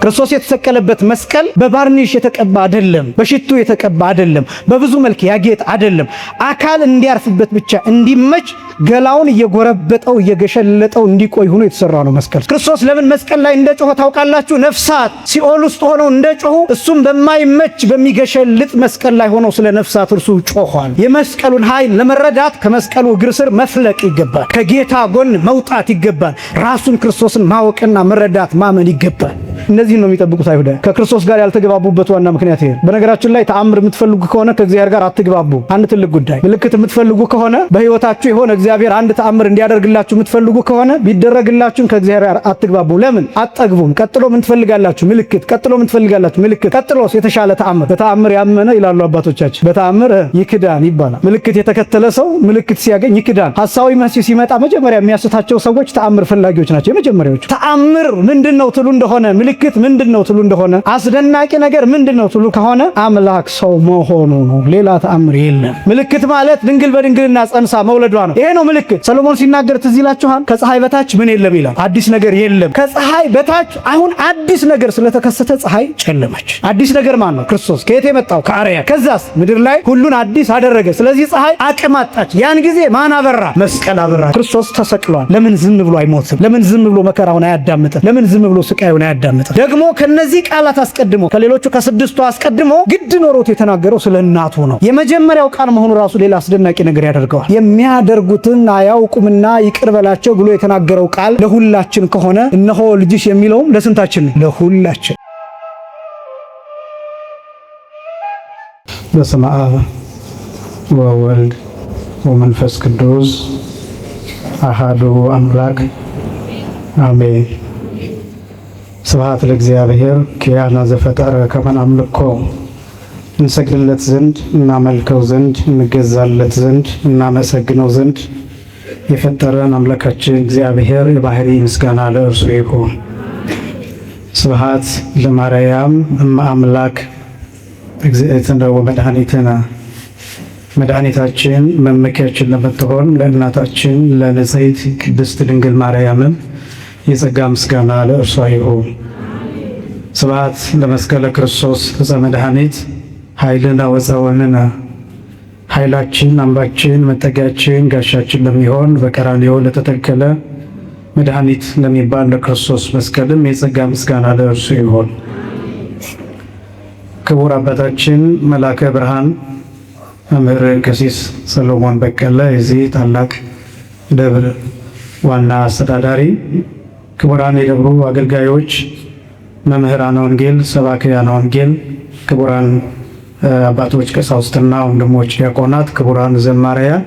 ክርስቶስ የተሰቀለበት መስቀል በባርኒሽ የተቀባ አይደለም፣ በሽቱ የተቀባ አይደለም፣ በብዙ መልክ ያጌጥ አይደለም። አካል እንዲያርፍበት ብቻ እንዲመች ገላውን እየጎረበጠው እየገሸለጠው እንዲቆይ ሆኖ የተሰራ ነው መስቀል። ክርስቶስ ለምን መስቀል ላይ እንደጮኸ ታውቃላችሁ? ነፍሳት ሲኦል ውስጥ ሆነው እንደጮሁ እሱም በማይመች በሚገሸልጥ መስቀል ላይ ሆነው ስለ ነፍሳት እርሱ ጮኋል። የመስቀሉን ኃይል ለመረዳት ከመስቀሉ እግር ስር መፍለቅ ይገባል። ከጌታ ጎን መውጣት ይገባል። ራሱን ክርስቶስን ማወቅና መረዳት ማመን ይገባል። እነዚህን ነው የሚጠብቁት አይሁዳ። ከክርስቶስ ጋር ያልተግባቡበት ዋና ምክንያት ይሄ። በነገራችን ላይ ተአምር የምትፈልጉ ከሆነ ከእግዚአብሔር ጋር አትግባቡ። አንድ ትልቅ ጉዳይ። ምልክት የምትፈልጉ ከሆነ፣ በሕይወታችሁ የሆነ እግዚአብሔር አንድ ተአምር እንዲያደርግላችሁ የምትፈልጉ ከሆነ፣ ቢደረግላችሁም ከእግዚአብሔር ጋር አትግባቡ። ለምን? አትጠግቡም። ቀጥሎ ምን ትፈልጋላችሁ? ምልክት። ቀጥሎ ምን ትፈልጋላችሁ? ምልክት። ቀጥሎስ? የተሻለ ተአምር። በተአምር ያመነ ይላሉ አባቶቻችን፣ በተአምር ይክዳን ይባላል። ምልክት የተከተለ ሰው ምልክት ሲያገኝ ይክዳን። ሐሳዊ መሲህ ሲመጣ መጀመሪያ የሚያስታቸው ሰዎች ተአምር ፈላጊዎች ናቸው። የመጀመሪያዎቹ። ተአምር ምንድነው ትሉ እንደሆነ፣ ምልክት ምንድነው ትሉ እንደሆነ፣ አስደናቂ ነገር ምንድነው ትሉ ከሆነ፣ አምላክ ሰው መሆኑ ነው። ሌላ ተአምር የለም። ምልክት ማለት ድንግል በድንግልና ጸንሳ መውለዷ ነው። ይሄ ነው ምልክት። ሰሎሞን ሲናገር ትዝ ይላችኋል። ከፀሐይ በታች ምን የለም ይላል? አዲስ ነገር የለም። ከፀሐይ በታች አሁን አዲስ ነገር ስለተከሰተ ፀሐይ ጨለመች። አዲስ ነገር ማን ነው? ክርስቶስ። ከየት የመጣው? ከአርያም። ከዛስ ምድር ላይ ሁሉን አዲስ አደረገ። ስለዚህ ፀሐይ አቅም አጣች። ያን ጊዜ ማን አበራ? መስቀል አበራ። ክርስቶስ ተሰቅሏል። ለምን ዝም ብሎ አይሞትም? ለምን ዝም ብሎ መከራውን አያዳምጥም? ለምን ዝም ብሎ ስቃዩን አያዳምጥም? ደግሞ ከነዚህ ቃላት አስቀድሞ፣ ከሌሎቹ ከስድስቱ አስቀድሞ ግድ ኖሮት የተናገረው ስለ እናቱ ነው። የመጀመሪያው ቃል መሆኑ ራሱ ሌላ አስደናቂ ነገር ያደርገዋል። የሚያደርጉትን አያውቁምና ይቅር በላቸው ብሎ የተናገረው ቃል ለሁላችን ከሆነ፣ እነሆ ልጅሽ የሚለውም ለስንታችን ነው? ለሁላችን። በስመ አብ ወወልድ ወመንፈስ ቅዱስ አሃዱ አምላክ አሜን። ስብሐት ለእግዚአብሔር ኪያነ ዘፈጠረ ከመ ናምልኮ፣ እንሰግድለት ዘንድ፣ እናመልከው ዘንድ፣ እንገዛለት ዘንድ፣ እናመሰግነው ዘንድ የፈጠረን አምላካችን እግዚአብሔር የባህሪ ምስጋና ለእርሱ ይሁን። ስብሐት ለማርያም እመ አምላክ እግዝእትነ ወመድኃኒትነ፣ መድኃኒታችን መመኪያችን ለምትሆን ለእናታችን ለንጽሕት ቅድስት ድንግል ማርያምም የጸጋ ምስጋና ለእርሷ ይሁን። ስብሐት ለመስቀለ ክርስቶስ ዕፀ መድኃኒት ኃይልነ ወፀወንነ፣ ኃይላችን፣ አምባችን፣ መጠጊያችን፣ ጋሻችን ለሚሆን፣ በቀራንዮ ለተተከለ መድኃኒት ለሚባል ለክርስቶስ መስቀልም የጸጋ ምስጋና ለእርሱ ይሁን። ክቡር አባታችን መላከ ብርሃን መምህር ቀሲስ ሰሎሞን በቀለ፣ የዚህ ታላቅ ደብር ዋና አስተዳዳሪ፣ ክቡራን የደብሩ አገልጋዮች፣ መምህራነ ወንጌል፣ ሰባክያነ ወንጌል፣ ክቡራን አባቶች ቀሳውስትና ወንድሞች ዲያቆናት፣ ክቡራን ዘማሪያን፣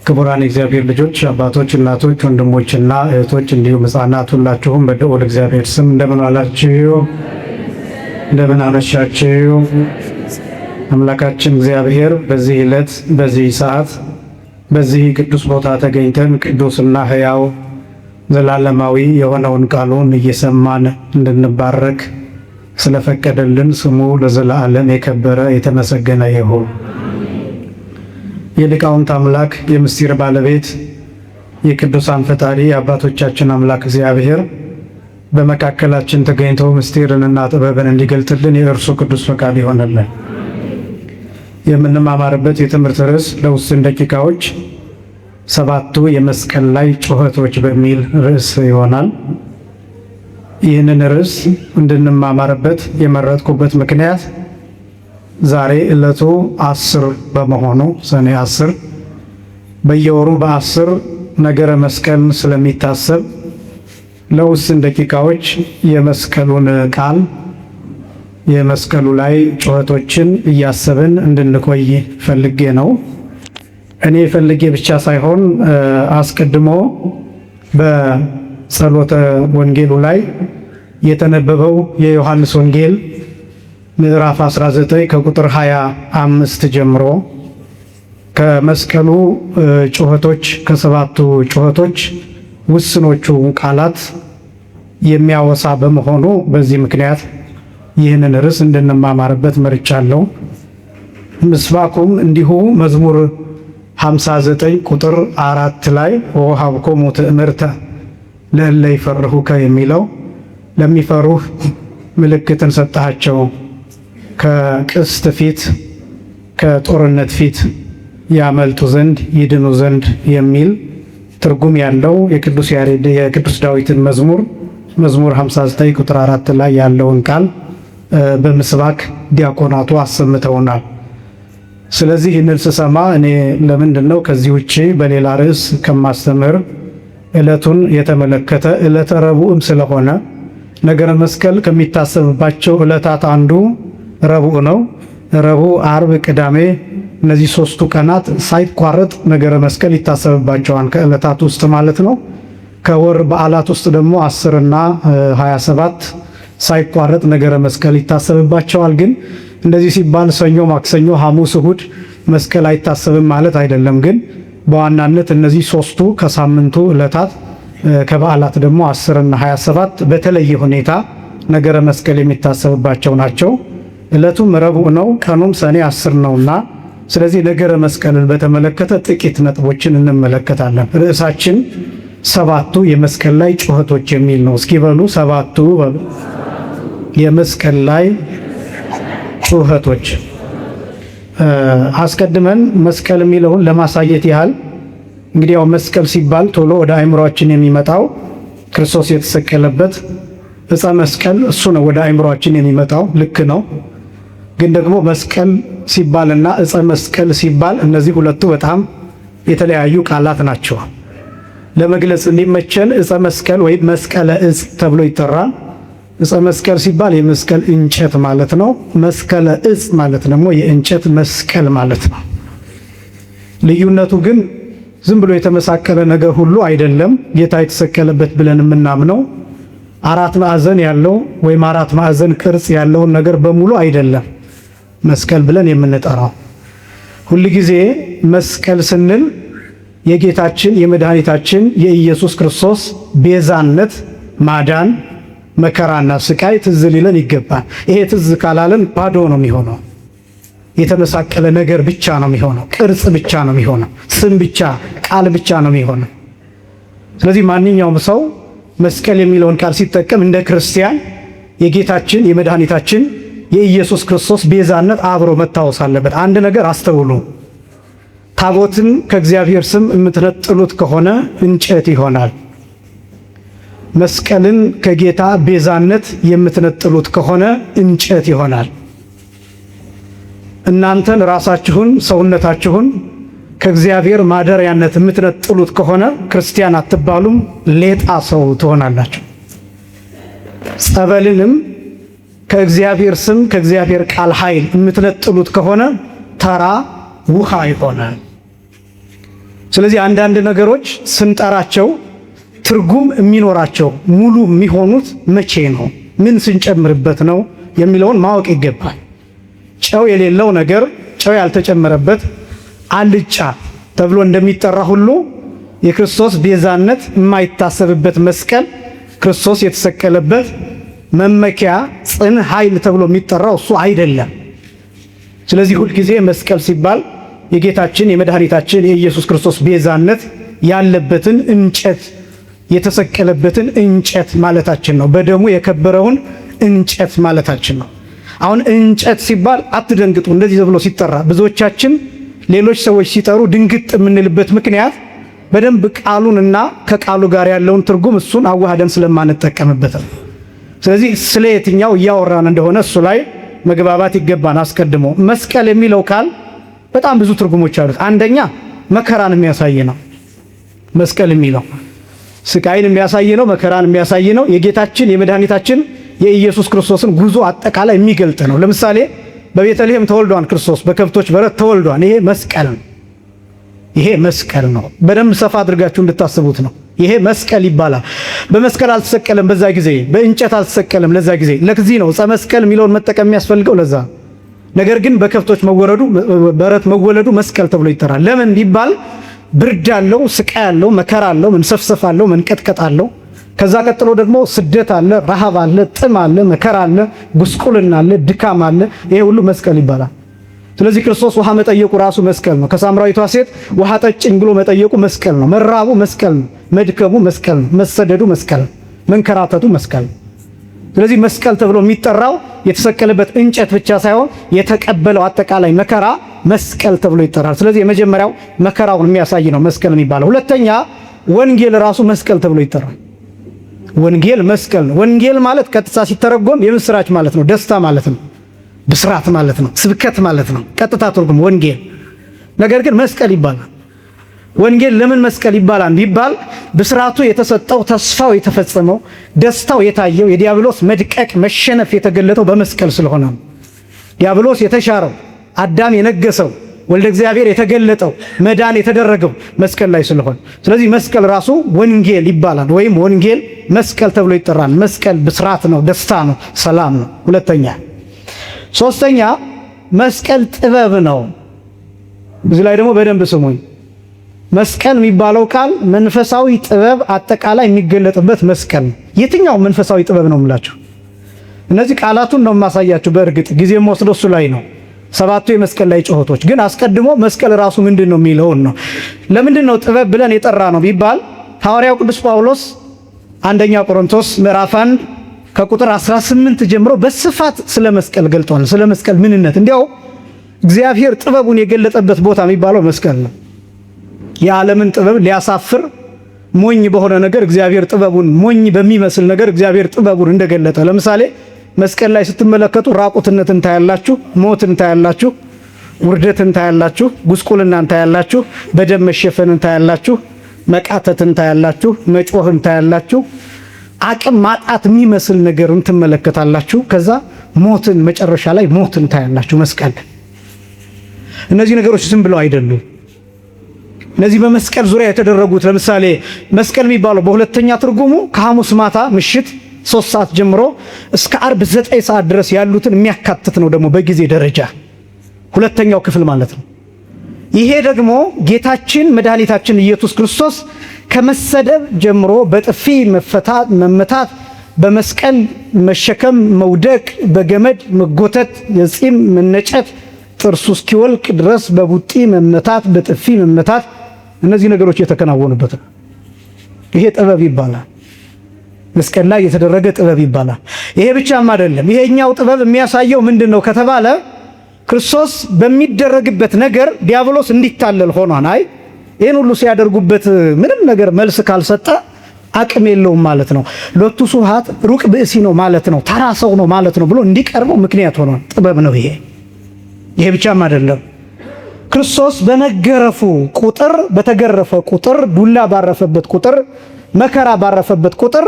ክቡራን የእግዚአብሔር ልጆች፣ አባቶች፣ እናቶች፣ ወንድሞችና እህቶች እንዲሁም ሕፃናት፣ ሁላችሁም በልዑል እግዚአብሔር ስም እንደምን ዋላችሁ? እንደምን አመሻችሁ? አምላካችን እግዚአብሔር በዚህ ዕለት፣ በዚህ ሰዓት፣ በዚህ ቅዱስ ቦታ ተገኝተን ቅዱስና ሕያው ዘላለማዊ የሆነውን ቃሉን እየሰማን እንድንባረክ ስለፈቀደልን ስሙ ለዘላለም የከበረ የተመሰገነ ይሁን። የሊቃውንት አምላክ፣ የምስጢር ባለቤት፣ የቅዱሳን ፈጣሪ፣ የአባቶቻችን አምላክ እግዚአብሔር በመካከላችን ተገኝቶ ምስጢርንና ጥበብን እንዲገልጥልን የእርሱ ቅዱስ ፈቃድ ይሆንልን። የምንማማርበት የትምህርት ርዕስ ለውስን ደቂቃዎች ሰባቱ የመስቀል ላይ ጩኸቶች በሚል ርዕስ ይሆናል። ይህንን ርዕስ እንድንማማርበት የመረጥኩበት ምክንያት ዛሬ ዕለቱ 10 በመሆኑ፣ ሰኔ 10፣ በየወሩ በ10 ነገረ መስቀል ስለሚታሰብ ለውስን ደቂቃዎች የመስቀሉን ቃል፣ የመስቀሉ ላይ ጩኸቶችን እያሰብን እንድንቆይ ፈልጌ ነው። እኔ ፈልጌ ብቻ ሳይሆን አስቀድሞ በጸሎተ ወንጌሉ ላይ የተነበበው የዮሐንስ ወንጌል ምዕራፍ 19 ከቁጥር 25 ጀምሮ ከመስቀሉ ጩኸቶች፣ ከሰባቱ ጩኸቶች ውስኖቹ ቃላት የሚያወሳ በመሆኑ በዚህ ምክንያት ይህንን ርዕስ እንድንማማርበት መርጫለሁ። ምስባኩም እንዲሁ መዝሙር 59 ቁጥር 4 ላይ ወወሀብኮሙ ትእምርተ ለእለ ይፈርሁከ የሚለው ለሚፈሩህ ምልክትን ሰጣቸው ከቅስት ፊት ከጦርነት ፊት ያመልጡ ዘንድ ይድኑ ዘንድ የሚል ትርጉም ያለው የቅዱስ ያሬድ የቅዱስ ዳዊትን መዝሙር መዝሙር 59 ቁጥር 4 ላይ ያለውን ቃል በምስባክ ዲያቆናቱ አሰምተውናል። ስለዚህ ይህንን ስሰማ እኔ ለምንድን ነው ከዚህ ውጪ በሌላ ርዕስ ከማስተምር ዕለቱን የተመለከተ ዕለተ ረቡዕም ስለሆነ ነገረ መስቀል ከሚታሰብባቸው ዕለታት አንዱ ረቡዕ ነው። ረቡዕ፣ አርብ፣ ቅዳሜ እነዚህ ሶስቱ ቀናት ሳይቋረጥ ነገረ መስቀል ይታሰብባቸዋል ከዕለታት ውስጥ ማለት ነው። ከወር በዓላት ውስጥ ደግሞ 10 እና 27 ሳይቋረጥ ነገረ መስቀል ይታሰብባቸዋል። ግን እንደዚህ ሲባል ሰኞ፣ ማክሰኞ፣ ሐሙስ፣ እሁድ መስቀል አይታሰብም ማለት አይደለም። ግን በዋናነት እነዚህ ሶስቱ ከሳምንቱ ዕለታት ከበዓላት ደግሞ 10 እና 27 በተለየ ሁኔታ ነገረ መስቀል የሚታሰብባቸው ናቸው። ዕለቱም ረቡዕ ነው፣ ቀኑም ሰኔ 10 ነውና ስለዚህ ነገረ መስቀልን በተመለከተ ጥቂት ነጥቦችን እንመለከታለን። ርዕሳችን ሰባቱ የመስቀል ላይ ጩኸቶች የሚል ነው። እስኪ በሉ ሰባቱ የመስቀል ላይ ጩኸቶች። አስቀድመን መስቀል የሚለውን ለማሳየት ያህል እንግዲህ ያው መስቀል ሲባል ቶሎ ወደ አእምሯችን የሚመጣው ክርስቶስ የተሰቀለበት ዕፀ መስቀል እሱ ነው ወደ አእምሯችን የሚመጣው። ልክ ነው። ግን ደግሞ መስቀል ሲባልና ዕፀ መስቀል ሲባል እነዚህ ሁለቱ በጣም የተለያዩ ቃላት ናቸው። ለመግለጽ እንዲመቸን ዕፀ መስቀል ወይም መስቀለ ዕፅ ተብሎ ይጠራል። ዕፀ መስቀል ሲባል የመስቀል እንጨት ማለት ነው። መስቀለ ዕፅ ማለት ደግሞ የእንጨት መስቀል ማለት ነው። ልዩነቱ ግን ዝም ብሎ የተመሳከለ ነገር ሁሉ አይደለም። ጌታ የተሰቀለበት ብለን የምናምነው አራት ማዕዘን ያለው ወይም አራት ማዕዘን ቅርጽ ያለውን ነገር በሙሉ አይደለም መስቀል ብለን የምንጠራው። ሁልጊዜ መስቀል ስንል የጌታችን የመድኃኒታችን የኢየሱስ ክርስቶስ ቤዛነት፣ ማዳን፣ መከራና ስቃይ ትዝ ሊለን ይገባል። ይሄ ትዝ ካላለን ባዶ ነው የሚሆነው። የተመሳቀለ ነገር ብቻ ነው የሚሆነው። ቅርጽ ብቻ ነው የሚሆነው። ስም ብቻ፣ ቃል ብቻ ነው የሚሆነው። ስለዚህ ማንኛውም ሰው መስቀል የሚለውን ቃል ሲጠቀም እንደ ክርስቲያን የጌታችን የመድኃኒታችን የኢየሱስ ክርስቶስ ቤዛነት አብሮ መታወስ አለበት። አንድ ነገር አስተውሉ። ታቦትን ከእግዚአብሔር ስም የምትነጥሉት ከሆነ እንጨት ይሆናል። መስቀልን ከጌታ ቤዛነት የምትነጥሉት ከሆነ እንጨት ይሆናል። እናንተን ራሳችሁን ሰውነታችሁን ከእግዚአብሔር ማደሪያነት የምትነጥሉት ከሆነ ክርስቲያን አትባሉም፣ ሌጣ ሰው ትሆናላችሁ። ጸበልንም ከእግዚአብሔር ስም ከእግዚአብሔር ቃል ኃይል የምትነጥሉት ከሆነ ተራ ውሃ ይሆናል። ስለዚህ አንዳንድ ነገሮች ስንጠራቸው ትርጉም የሚኖራቸው ሙሉ የሚሆኑት መቼ ነው፣ ምን ስንጨምርበት ነው የሚለውን ማወቅ ይገባል። ጨው የሌለው ነገር ጨው ያልተጨመረበት አልጫ ተብሎ እንደሚጠራ ሁሉ የክርስቶስ ቤዛነት የማይታሰብበት መስቀል ክርስቶስ የተሰቀለበት መመኪያ ጽን ኃይል ተብሎ የሚጠራው እሱ አይደለም። ስለዚህ ሁልጊዜ መስቀል ሲባል የጌታችን የመድኃኒታችን የኢየሱስ ክርስቶስ ቤዛነት ያለበትን እንጨት የተሰቀለበትን እንጨት ማለታችን ነው። በደሙ የከበረውን እንጨት ማለታችን ነው። አሁን እንጨት ሲባል አትደንግጡ። እንደዚህ ተብሎ ሲጠራ ብዙዎቻችን ሌሎች ሰዎች ሲጠሩ ድንግጥ የምንልበት ምክንያት በደንብ ቃሉንና ከቃሉ ጋር ያለውን ትርጉም እሱን አዋህደን ስለማንጠቀምበት ነው። ስለዚህ ስለ የትኛው እያወራን እንደሆነ እሱ ላይ መግባባት ይገባን። አስቀድሞ መስቀል የሚለው ቃል በጣም ብዙ ትርጉሞች አሉት። አንደኛ መከራን የሚያሳይ ነው። መስቀል የሚለው ስቃይን የሚያሳይ ነው። መከራን የሚያሳይ ነው። የጌታችን የመድኃኒታችን የኢየሱስ ክርስቶስን ጉዞ አጠቃላይ የሚገልጥ ነው። ለምሳሌ በቤተልሔም ተወልዷን ክርስቶስ በከብቶች በረት ተወልዷን። ይሄ መስቀል ነው። ይሄ መስቀል ነው። በደንብ ሰፋ አድርጋችሁ እንድታስቡት ነው። ይሄ መስቀል ይባላል። በመስቀል አልተሰቀለም፣ በዛ ጊዜ በእንጨት አልተሰቀለም። ለዛ ጊዜ ለዚህ ነው ዕፀ መስቀል የሚለውን መጠቀም የሚያስፈልገው ለዛ። ነገር ግን በከብቶች መወረዱ በረት መወለዱ መስቀል ተብሎ ይጠራል። ለምን ቢባል ብርድ አለው፣ ስቃይ አለው፣ መከራ አለው፣ መንሰፍሰፍ አለው፣ መንቀጥቀጥ አለው። ከዛ ቀጥሎ ደግሞ ስደት አለ፣ ረሃብ አለ፣ ጥም አለ፣ መከራ አለ፣ ጉስቁልና አለ፣ ድካም አለ። ይሄ ሁሉ መስቀል ይባላል። ስለዚህ ክርስቶስ ውሃ መጠየቁ ራሱ መስቀል ነው። ከሳምራዊቷ ሴት ውሃ ጠጭኝ ብሎ መጠየቁ መስቀል ነው። መራቡ መስቀል ነው። መድከሙ መስቀል ነው። መሰደዱ መስቀል ነው። መንከራተቱ መስቀል ነው። ስለዚህ መስቀል ተብሎ የሚጠራው የተሰቀለበት እንጨት ብቻ ሳይሆን የተቀበለው አጠቃላይ መከራ መስቀል ተብሎ ይጠራል። ስለዚህ የመጀመሪያው መከራውን የሚያሳይ ነው መስቀል የሚባለው። ሁለተኛ ወንጌል ራሱ መስቀል ተብሎ ይጠራል። ወንጌል መስቀል ነው። ወንጌል ማለት ቀጥታ ሲተረጎም የምስራች ማለት ነው፣ ደስታ ማለት ነው፣ ብስራት ማለት ነው፣ ስብከት ማለት ነው። ቀጥታ ትርጉም ወንጌል። ነገር ግን መስቀል ይባላል። ወንጌል ለምን መስቀል ይባላል ቢባል ብስራቱ የተሰጠው፣ ተስፋው የተፈጸመው፣ ደስታው የታየው፣ የዲያብሎስ መድቀቅ መሸነፍ የተገለጠው በመስቀል ስለሆነ ነው። ዲያብሎስ የተሻረው፣ አዳም የነገሰው፣ ወልደ እግዚአብሔር የተገለጠው፣ መዳን የተደረገው መስቀል ላይ ስለሆነ፣ ስለዚህ መስቀል ራሱ ወንጌል ይባላል፣ ወይም ወንጌል መስቀል ተብሎ ይጠራል። መስቀል ብስራት ነው፣ ደስታ ነው፣ ሰላም ነው። ሁለተኛ። ሶስተኛ መስቀል ጥበብ ነው። እዚህ ላይ ደግሞ በደንብ ስሙኝ። መስቀል የሚባለው ቃል መንፈሳዊ ጥበብ አጠቃላይ የሚገለጥበት መስቀል ነው። የትኛው መንፈሳዊ ጥበብ ነው የምላችሁ? እነዚህ ቃላቱን ነው የማሳያችሁ። በእርግጥ ጊዜ ወስዶ እሱ ላይ ነው ሰባቱ የመስቀል ላይ ጩኸቶች። ግን አስቀድሞ መስቀል ራሱ ምንድን ነው የሚለውን ነው። ለምንድን ነው ጥበብ ብለን የጠራ ነው ቢባል ሐዋርያው ቅዱስ ጳውሎስ አንደኛ ቆሮንቶስ ምዕራፍ 1 ከቁጥር 18 ጀምሮ በስፋት ስለ መስቀል ገልጧል። ስለ መስቀል ምንነት እንዲያው እግዚአብሔር ጥበቡን የገለጠበት ቦታ የሚባለው መስቀል ነው። የዓለምን ጥበብ ሊያሳፍር ሞኝ በሆነ ነገር እግዚአብሔር ጥበቡን፣ ሞኝ በሚመስል ነገር እግዚአብሔር ጥበቡን እንደገለጠ፣ ለምሳሌ መስቀል ላይ ስትመለከቱ ራቁትነትን ታያላችሁ፣ ሞትን ታያላችሁ፣ ውርደትን ታያላችሁ፣ ጉስቁልናን ታያላችሁ፣ በደም መሸፈንን ታያላችሁ፣ መቃተትን ታያላችሁ፣ መጮህን ታያላችሁ፣ አቅም ማጣት የሚመስል ነገርን ትመለከታላችሁ። ከዛ ሞትን፣ መጨረሻ ላይ ሞትን ታያላችሁ መስቀል። እነዚህ ነገሮች ዝም ብለው አይደሉም። እነዚህ በመስቀል ዙሪያ የተደረጉት፣ ለምሳሌ መስቀል የሚባለው በሁለተኛ ትርጉሙ ከሐሙስ ማታ ምሽት 3 ሰዓት ጀምሮ እስከ አርብ 9 ሰዓት ድረስ ያሉትን የሚያካትት ነው። ደግሞ በጊዜ ደረጃ ሁለተኛው ክፍል ማለት ነው። ይሄ ደግሞ ጌታችን መድኃኒታችን ኢየሱስ ክርስቶስ ከመሰደብ ጀምሮ በጥፊ መፈታት፣ መመታት፣ በመስቀል መሸከም፣ መውደቅ፣ በገመድ መጎተት፣ የጺም መነጨት፣ ጥርሱ እስኪወልቅ ድረስ በቡጢ መመታት፣ በጥፊ መመታት፣ እነዚህ ነገሮች የተከናወኑበት ነው። ይሄ ጥበብ ይባላል። መስቀል ላይ የተደረገ ጥበብ ይባላል። ይሄ ብቻም አይደለም። ይሄኛው ጥበብ የሚያሳየው ምንድን ነው ከተባለ ክርስቶስ በሚደረግበት ነገር ዲያብሎስ እንዲታለል ሆኗል። አይ ይህን ሁሉ ሲያደርጉበት ምንም ነገር መልስ ካልሰጠ አቅም የለውም ማለት ነው። ሎቱ ስብሐት ሩቅ ብእሲ ነው ማለት ነው፣ ተራ ሰው ነው ማለት ነው ብሎ እንዲቀርበው ምክንያት ሆኗል። ጥበብ ነው ይሄ። ይሄ ብቻም አይደለም። ክርስቶስ በመገረፉ ቁጥር፣ በተገረፈ ቁጥር፣ ዱላ ባረፈበት ቁጥር፣ መከራ ባረፈበት ቁጥር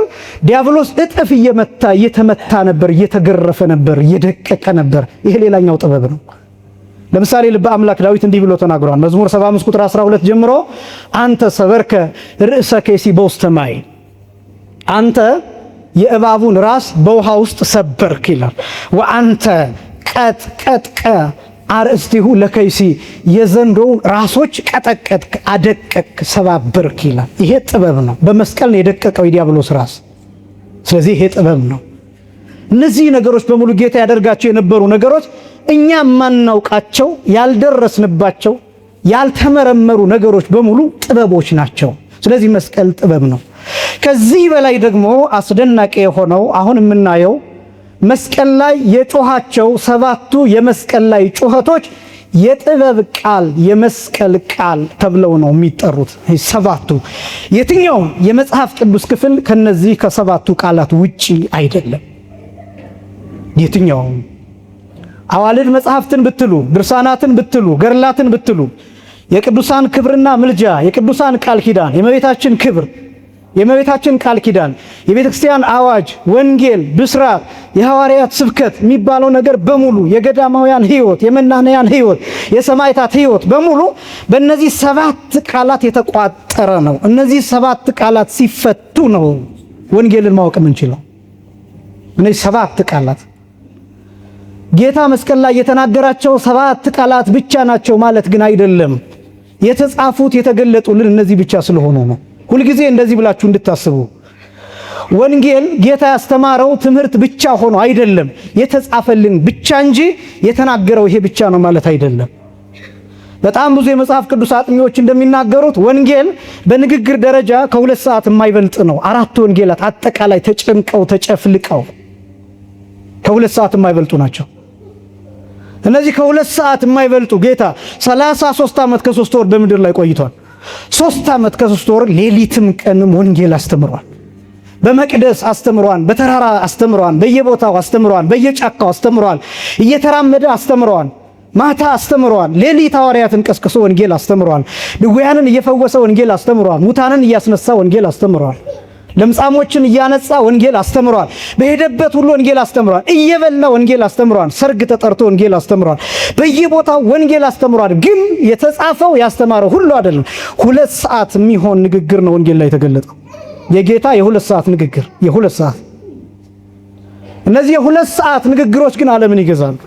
ዲያብሎስ እጥፍ እየመታ እየተመታ ነበር፣ እየተገረፈ ነበር፣ እየደቀቀ ነበር። ይሄ ሌላኛው ጥበብ ነው። ለምሳሌ ልበ አምላክ ዳዊት እንዲህ ብሎ ተናግሯል። መዝሙር 75 ቁጥር 12 ጀምሮ አንተ ሰበርከ ርእሰ ከይሲ በውስተ ማይ፣ አንተ የእባቡን ራስ በውሃ ውስጥ ሰበርክ ይላል። ወአንተ ቀጥቀጥቀ አርእስቲሁ ለከይሲ፣ የዘንዶውን ራሶች ቀጠቀጥክ፣ አደቀቅ፣ ሰባበርክ ይላል። ይሄ ጥበብ ነው። በመስቀል ነው የደቀቀው የዲያብሎስ ራስ። ስለዚህ ይሄ ጥበብ ነው። እነዚህ ነገሮች በሙሉ ጌታ ያደርጋቸው የነበሩ ነገሮች እኛ የማናውቃቸው፣ ያልደረስንባቸው፣ ያልተመረመሩ ነገሮች በሙሉ ጥበቦች ናቸው። ስለዚህ መስቀል ጥበብ ነው። ከዚህ በላይ ደግሞ አስደናቂ የሆነው አሁን የምናየው መስቀል ላይ የጮኻቸው ሰባቱ የመስቀል ላይ ጩኸቶች የጥበብ ቃል፣ የመስቀል ቃል ተብለው ነው የሚጠሩት። ሰባቱ የትኛውም የመጽሐፍ ቅዱስ ክፍል ከነዚህ ከሰባቱ ቃላት ውጪ አይደለም። የትኛውም አዋልድ መጽሐፍትን ብትሉ፣ ድርሳናትን ብትሉ፣ ገድላትን ብትሉ፣ የቅዱሳን ክብርና ምልጃ፣ የቅዱሳን ቃል ኪዳን፣ የእመቤታችን ክብር፣ የእመቤታችን ቃል ኪዳን፣ የቤተ ክርስቲያን አዋጅ፣ ወንጌል፣ ብስራት፣ የሐዋርያት ስብከት የሚባለው ነገር በሙሉ፣ የገዳማውያን ሕይወት፣ የመናንያን ሕይወት፣ የሰማዕታት ሕይወት በሙሉ በእነዚህ ሰባት ቃላት የተቋጠረ ነው። እነዚህ ሰባት ቃላት ሲፈቱ ነው ወንጌልን ማወቅ የምንችለው። እነዚህ ሰባት ቃላት ጌታ መስቀል ላይ የተናገራቸው ሰባት ቃላት ብቻ ናቸው ማለት ግን አይደለም። የተጻፉት የተገለጡልን እነዚህ ብቻ ስለሆኑ ነው። ሁልጊዜ እንደዚህ ብላችሁ እንድታስቡ፣ ወንጌል ጌታ ያስተማረው ትምህርት ብቻ ሆኖ አይደለም፣ የተጻፈልን ብቻ እንጂ የተናገረው ይሄ ብቻ ነው ማለት አይደለም። በጣም ብዙ የመጽሐፍ ቅዱስ አጥኚዎች እንደሚናገሩት ወንጌል በንግግር ደረጃ ከ2 ሰዓት የማይበልጥ ነው። አራቱ ወንጌላት አጠቃላይ ተጨምቀው ተጨፍልቀው ከ2 ሰዓት የማይበልጡ ናቸው። እነዚህ ከ2 ሰዓት የማይበልጡ ጌታ 33 ዓመት ከ3 ወር በምድር ላይ ቆይቷል። 3 ዓመት ከ3 ወር ሌሊትም ቀንም ወንጌል አስተምሯል። በመቅደስ አስተምሯል፣ በተራራ አስተምሯል፣ በየቦታው አስተምሯል፣ በየጫካው አስተምሯል፣ እየተራመደ አስተምሯል፣ ማታ አስተምሯል፣ ሌሊት ሐዋርያትን ቀስቅሶ ወንጌል አስተምሯል፣ ድውያንን እየፈወሰ ወንጌል አስተምሯል፣ ሙታንን እያስነሳ ወንጌል አስተምሯል፣ ለምጻሞችን እያነጻ ወንጌል አስተምሯል። በሄደበት ሁሉ ወንጌል አስተምሯል። እየበላ ወንጌል አስተምሯል። ሰርግ ተጠርቶ ወንጌል አስተምሯል። በየቦታው ወንጌል አስተምሯል። ግን የተጻፈው ያስተማረው ሁሉ አይደለም። 2 ሰዓት የሚሆን ንግግር ነው ወንጌል ላይ የተገለጠው። የጌታ የ2 ሰዓት ንግግር የ2 ሰዓት። እነዚህ የ2 ሰዓት ንግግሮች ግን ዓለምን ይገዛሉ።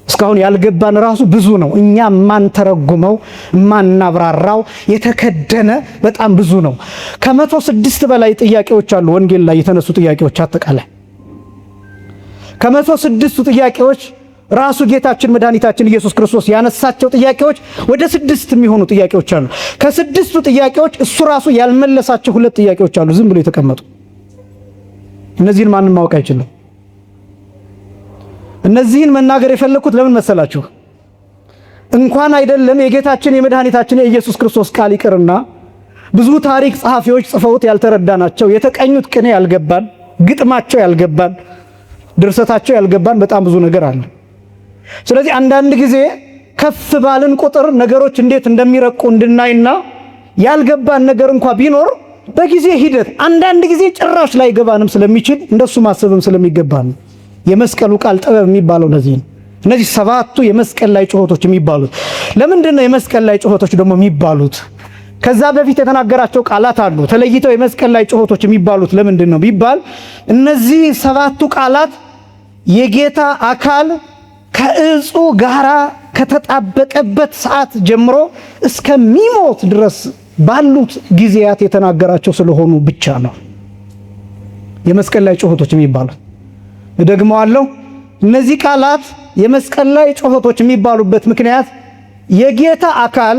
እስካሁን ያልገባን ራሱ ብዙ ነው። እኛ ማንተረጉመው ማናብራራው የተከደነ በጣም ብዙ ነው። ከ106 በላይ ጥያቄዎች አሉ ወንጌል ላይ የተነሱ ጥያቄዎች አጠቃላይ ከ106ቱ ጥያቄዎች ራሱ ጌታችን መድኃኒታችን ኢየሱስ ክርስቶስ ያነሳቸው ጥያቄዎች ወደ 6 የሚሆኑ ጥያቄዎች አሉ። ከ6ቱ ጥያቄዎች እሱ ራሱ ያልመለሳቸው 2 ጥያቄዎች አሉ ዝም ብሎ የተቀመጡ። እነዚህን ማንም ማወቅ አይችልም። እነዚህን መናገር የፈለኩት ለምን መሰላችሁ? እንኳን አይደለም የጌታችን የመድኃኒታችን የኢየሱስ ክርስቶስ ቃል ይቅርና ብዙ ታሪክ ጸሐፊዎች ጽፈውት ያልተረዳናቸው የተቀኙት ቅኔ ያልገባን፣ ግጥማቸው ያልገባን፣ ድርሰታቸው ያልገባን በጣም ብዙ ነገር አለ። ስለዚህ አንዳንድ ጊዜ ከፍ ባልን ቁጥር ነገሮች እንዴት እንደሚረቁ እንድናይና ያልገባን ነገር እንኳ ቢኖር በጊዜ ሂደት አንዳንድ ጊዜ ጭራሽ ላይገባንም ስለሚችል እንደሱ ማሰብም ስለሚገባን የመስቀሉ ቃል ጥበብ የሚባለው ለዚህ ነው። እነዚህ 7ቱ የመስቀል ላይ ጩኸቶች የሚባሉት ለምንድን ነው? የመስቀል ላይ ጩኸቶች ደግሞ የሚባሉት ከዛ በፊት የተናገራቸው ቃላት አሉ። ተለይተው የመስቀል ላይ ጩኸቶች የሚባሉት ለምንድን ነው ቢባል እነዚህ 7ቱ ቃላት የጌታ አካል ከእጹ ጋራ ከተጣበቀበት ሰዓት ጀምሮ እስከሚሞት ድረስ ባሉት ጊዜያት የተናገራቸው ስለሆኑ ብቻ ነው የመስቀል ላይ ጩኸቶች የሚባሉት። እደግመዋለሁ። እነዚህ ቃላት የመስቀል ላይ ጩኸቶች የሚባሉበት ምክንያት የጌታ አካል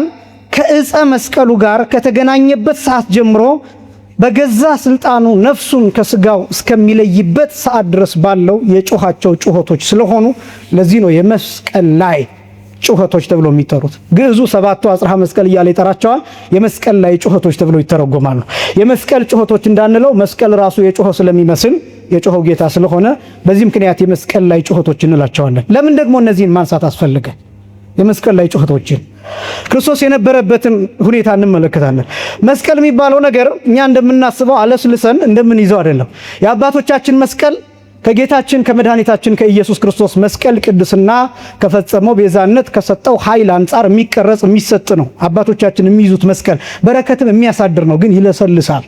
ከእፀ መስቀሉ ጋር ከተገናኘበት ሰዓት ጀምሮ በገዛ ስልጣኑ ነፍሱን ከስጋው እስከሚለይበት ሰዓት ድረስ ባለው የጮኻቸው ጩኸቶች ስለሆኑ ለዚህ ነው የመስቀል ላይ ጩኸቶች ተብሎ የሚጠሩት። ግዕዙ 7ቱ አጽርሐ መስቀል እያለ ይጠራቸዋል። የመስቀል ላይ ጩኸቶች ተብሎ ይተረጎማሉ። የመስቀል ጩኸቶች እንዳንለው መስቀል ራሱ የጮኸ ስለሚመስል የጮኸው ጌታ ስለሆነ በዚህ ምክንያት የመስቀል ላይ ጩኸቶች እንላቸዋለን። ለምን ደግሞ እነዚህን ማንሳት አስፈለገ? የመስቀል ላይ ጩኸቶችን ክርስቶስ የነበረበትን ሁኔታ እንመለከታለን። መስቀል የሚባለው ነገር እኛ እንደምናስበው አለስልሰን እንደምንይዘው አይደለም። የአባቶቻችን መስቀል ከጌታችን ከመድኃኒታችን ከኢየሱስ ክርስቶስ መስቀል ቅድስና ከፈጸመው ቤዛነት ከሰጠው ኃይል አንጻር የሚቀረጽ የሚሰጥ ነው። አባቶቻችን የሚይዙት መስቀል በረከትም የሚያሳድር ነው፣ ግን ይለሰልሳል።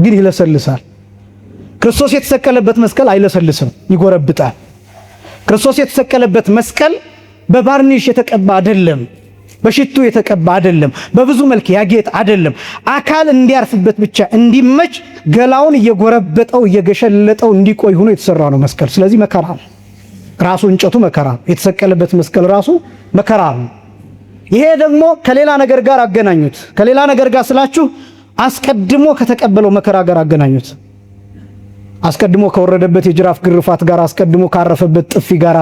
ግን ይለሰልሳል። ክርስቶስ የተሰቀለበት መስቀል አይለሰልስም፣ ይጎረብጣል። ክርስቶስ የተሰቀለበት መስቀል በባርኒሽ የተቀባ አይደለም፣ በሽቱ የተቀባ አይደለም፣ በብዙ መልክ ያጌጥ አይደለም። አካል እንዲያርፍበት ብቻ እንዲመች ገላውን እየጎረበጠው እየገሸለጠው እንዲቆይ ሆኖ የተሰራ ነው መስቀል። ስለዚህ መከራ ነው ራሱ እንጨቱ መከራ ነው። የተሰቀለበት መስቀል ራሱ መከራ ነው። ይሄ ደግሞ ከሌላ ነገር ጋር አገናኙት። ከሌላ ነገር ጋር ስላችሁ አስቀድሞ ከተቀበለው መከራ ጋር አገናኙት። አስቀድሞ ከወረደበት የጅራፍ ግርፋት ጋር፣ አስቀድሞ ካረፈበት ጥፊ ጋር፣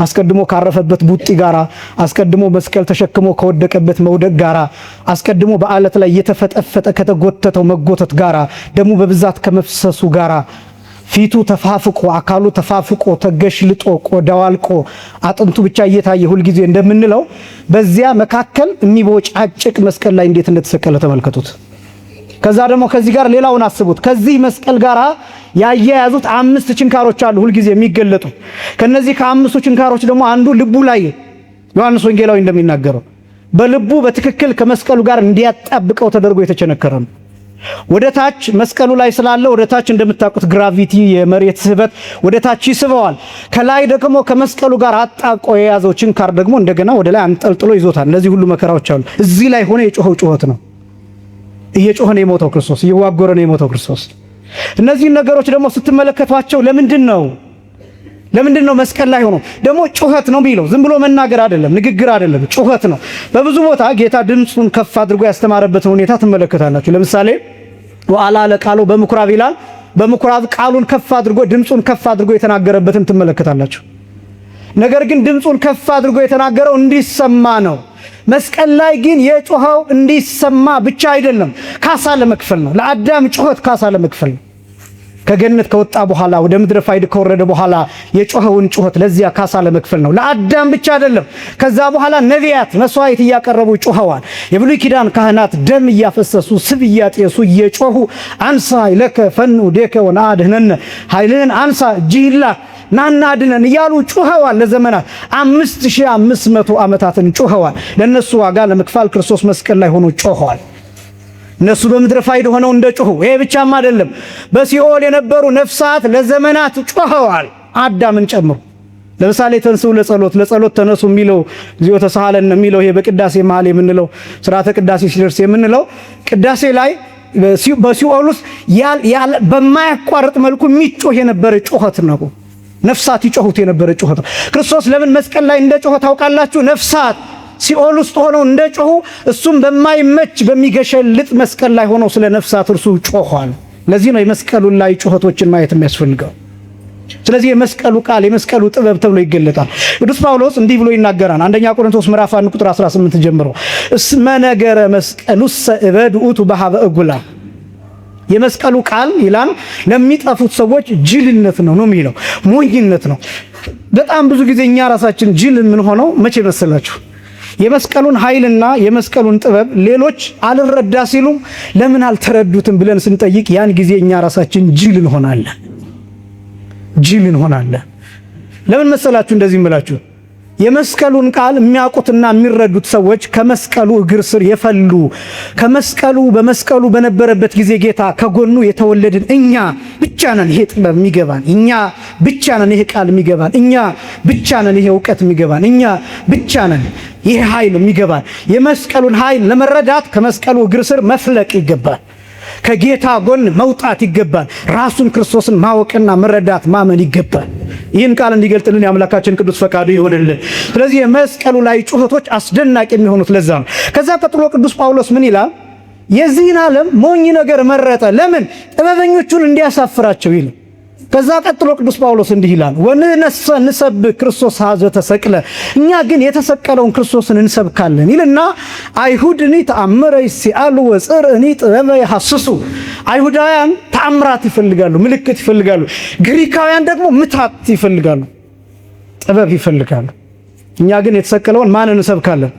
አስቀድሞ ካረፈበት ቡጢ ጋር፣ አስቀድሞ መስቀል ተሸክሞ ከወደቀበት መውደቅ ጋር፣ አስቀድሞ በአለት ላይ እየተፈጠፈጠ ከተጎተተው መጎተት ጋር፣ ደሙ በብዛት ከመፍሰሱ ጋር፣ ፊቱ ተፋፍቆ አካሉ ተፋፍቆ ተገሽልጦ ቆዳው አልቆ አጥንቱ ብቻ እየታየ ሁልጊዜ እንደምንለው በዚያ መካከል የሚቦጫጭቅ መስቀል ላይ እንዴት እንደተሰቀለ ተመልከቱት። ከዛ ደግሞ ከዚህ ጋር ሌላውን አስቡት። ከዚህ መስቀል ጋር ያያያዙት 5 ችንካሮች አሉ ሁልጊዜ የሚገለጡ። ከነዚህ ከ5ቱ ችንካሮች ደግሞ አንዱ ልቡ ላይ ዮሐንስ ወንጌላዊ እንደሚናገረው በልቡ በትክክል ከመስቀሉ ጋር እንዲያጣብቀው ተደርጎ የተቸነከረ ነው። ወደ ታች መስቀሉ ላይ ስላለ ወደ ታች እንደምታውቁት ግራቪቲ የመሬት ስበት ወደ ታች ይስበዋል። ከላይ ደግሞ ከመስቀሉ ጋር አጣብቆ የያዘው ችንካር ደግሞ እንደገና ወደ ላይ አንጠልጥሎ ይዞታል። እነዚህ ሁሉ መከራዎች አሉ። እዚህ ላይ ሆነ የጮኸው ጩኸት ነው። እየጮኸ ነው የሞተው ክርስቶስ፣ እየዋጎረ ነው የሞተው ክርስቶስ። እነዚህን ነገሮች ደግሞ ስትመለከቷቸው ለምንድን ነው መስቀል ላይ ሆኖ ደግሞ ጩኸት ነው የሚለው? ዝም ብሎ መናገር አይደለም፣ ንግግር አይደለም፣ ጩኸት ነው። በብዙ ቦታ ጌታ ድምፁን ከፍ አድርጎ ያስተማረበትን ሁኔታ ትመለከታላችሁ። ለምሳሌ ወአላ ለቃሎ በምኩራብ ይላል። በምኩራብ ቃሉን ከፍ አድርጎ ድምፁን ከፍ አድርጎ የተናገረበትን ትመለከታላችሁ። ነገር ግን ድምፁን ከፍ አድርጎ የተናገረው እንዲሰማ ነው። መስቀል ላይ ግን የጮኸው እንዲሰማ ብቻ አይደለም፣ ካሳ ለመክፈል ነው። ለአዳም ጩኸት ካሳ ለመክፈል ነው። ከገነት ከወጣ በኋላ ወደ ምድረ ፋይድ ከወረደ በኋላ የጮኸውን ጩኸት ለዚያ ካሳ ለመክፈል ነው። ለአዳም ብቻ አይደለም። ከዛ በኋላ ነቢያት መስዋዕት እያቀረቡ ጮኸዋል። የብሉይ ኪዳን ካህናት ደም እያፈሰሱ ስብ እያጤሱ እየጮሁ አንሳ ኃይለከ ፈኑ እዴከ ወንአድኅነነ፣ ኃይልህን አንሳ እጅህን ላክ ናና አድነን እያሉ ጩኸዋል። ለዘመናት 5500 ዓመታትን ጩኸዋል። ለነሱ ዋጋ ለመክፈል ክርስቶስ መስቀል ላይ ሆኖ ጮኸዋል። እነሱ በምድረ ፋይድ ሆነው እንደ ጮሁ፣ ይሄ ብቻም አይደለም። በሲኦል የነበሩ ነፍሳት ለዘመናት ጮኸዋል፣ አዳምን ጨምሮ። ለምሳሌ ተንስኡ ለጸሎት፣ ለጸሎት ተነሱ የሚለው እግዚኦ ተሳሃለን የሚለው ይሄ በቅዳሴ መሃል የምንለው ስርዓተ ቅዳሴ ሲደርስ የምንለው ቅዳሴ ላይ በሲኦል ውስጥ በማያቋርጥ መልኩ የሚጮህ የነበረ ጩኸት ነው። ነፍሳት ይጮሁት የነበረ ጩኸት ነው። ክርስቶስ ለምን መስቀል ላይ እንደ ጮኸ ታውቃላችሁ? ነፍሳት ሲኦል ውስጥ ሆነው እንደ ጮሁ እሱም በማይመች በሚገሸልጥ መስቀል ላይ ሆነው ስለ ነፍሳት እርሱ ጮኋል። ለዚህ ነው የመስቀሉን ላይ ጩኸቶችን ማየት የሚያስፈልገው። ስለዚህ የመስቀሉ ቃል የመስቀሉ ጥበብ ተብሎ ይገለጣል። ቅዱስ ጳውሎስ እንዲህ ብሎ ይናገራል። አንደኛ ቆሮንቶስ ምዕራፍ 1 ቁጥር 18 ጀምሮ እስመ ነገረ መስቀሉሰ እበድ ውእቱ በሀበ እጉላ፣ የመስቀሉ ቃል ይላል ለሚጠፉት ሰዎች ጅልነት ነው ነው የሚለው፣ ሞኝነት ነው። በጣም ብዙ ጊዜ እኛ ራሳችን ጅል የምንሆነው መቼ መሰላችሁ? የመስቀሉን ኃይልና የመስቀሉን ጥበብ ሌሎች አልረዳ ሲሉ ለምን አልተረዱትም ብለን ስንጠይቅ ያን ጊዜ እኛ ራሳችን ጅል እንሆናለን። ጅል እንሆናለን። ለምን መሰላችሁ እንደዚህ እምላችሁ? የመስቀሉን ቃል የሚያውቁትና የሚረዱት ሰዎች ከመስቀሉ እግር ስር የፈሉ፣ ከመስቀሉ በመስቀሉ በነበረበት ጊዜ ጌታ ከጎኑ የተወለድን እኛ ብቻ ነን። ይሄ ጥበብ የሚገባን እኛ ብቻ ነን። ይሄ ቃል የሚገባን እኛ ብቻ ነን። ይሄ እውቀት የሚገባን እኛ ብቻ ነን። ይሄ ኃይል የሚገባን። የመስቀሉን ኃይል ለመረዳት ከመስቀሉ እግር ስር መፍለቅ ይገባል። ከጌታ ጎን መውጣት ይገባል። ራሱን ክርስቶስን ማወቅና መረዳት ማመን ይገባል። ይህን ቃል እንዲገልጥልን የአምላካችን ቅዱስ ፈቃዱ ይሆንልን። ስለዚህ የመስቀሉ ላይ ጩኸቶች አስደናቂ የሚሆኑት ለዛ ነው። ከዛ ቀጥሎ ቅዱስ ጳውሎስ ምን ይላል? የዚህን ዓለም ሞኝ ነገር መረጠ። ለምን? ጥበበኞቹን እንዲያሳፍራቸው ይል። ከዛ ቀጥሎ ቅዱስ ጳውሎስ እንዲህ ይላል፣ ወንነሰ ንሰብክ ክርስቶስ ሀዘ ተሰቅለ፣ እኛ ግን የተሰቀለውን ክርስቶስን እንሰብካለን ይልና አይሁድኒ ተአምረ ይሲአሉ ወጽርዕኒ ጥበበ ይሐስሱ። አይሁዳውያን ተአምራት ይፈልጋሉ፣ ምልክት ይፈልጋሉ። ግሪካውያን ደግሞ ምታት ይፈልጋሉ፣ ጥበብ ይፈልጋሉ። እኛ ግን የተሰቀለውን ማን እንሰብካለን?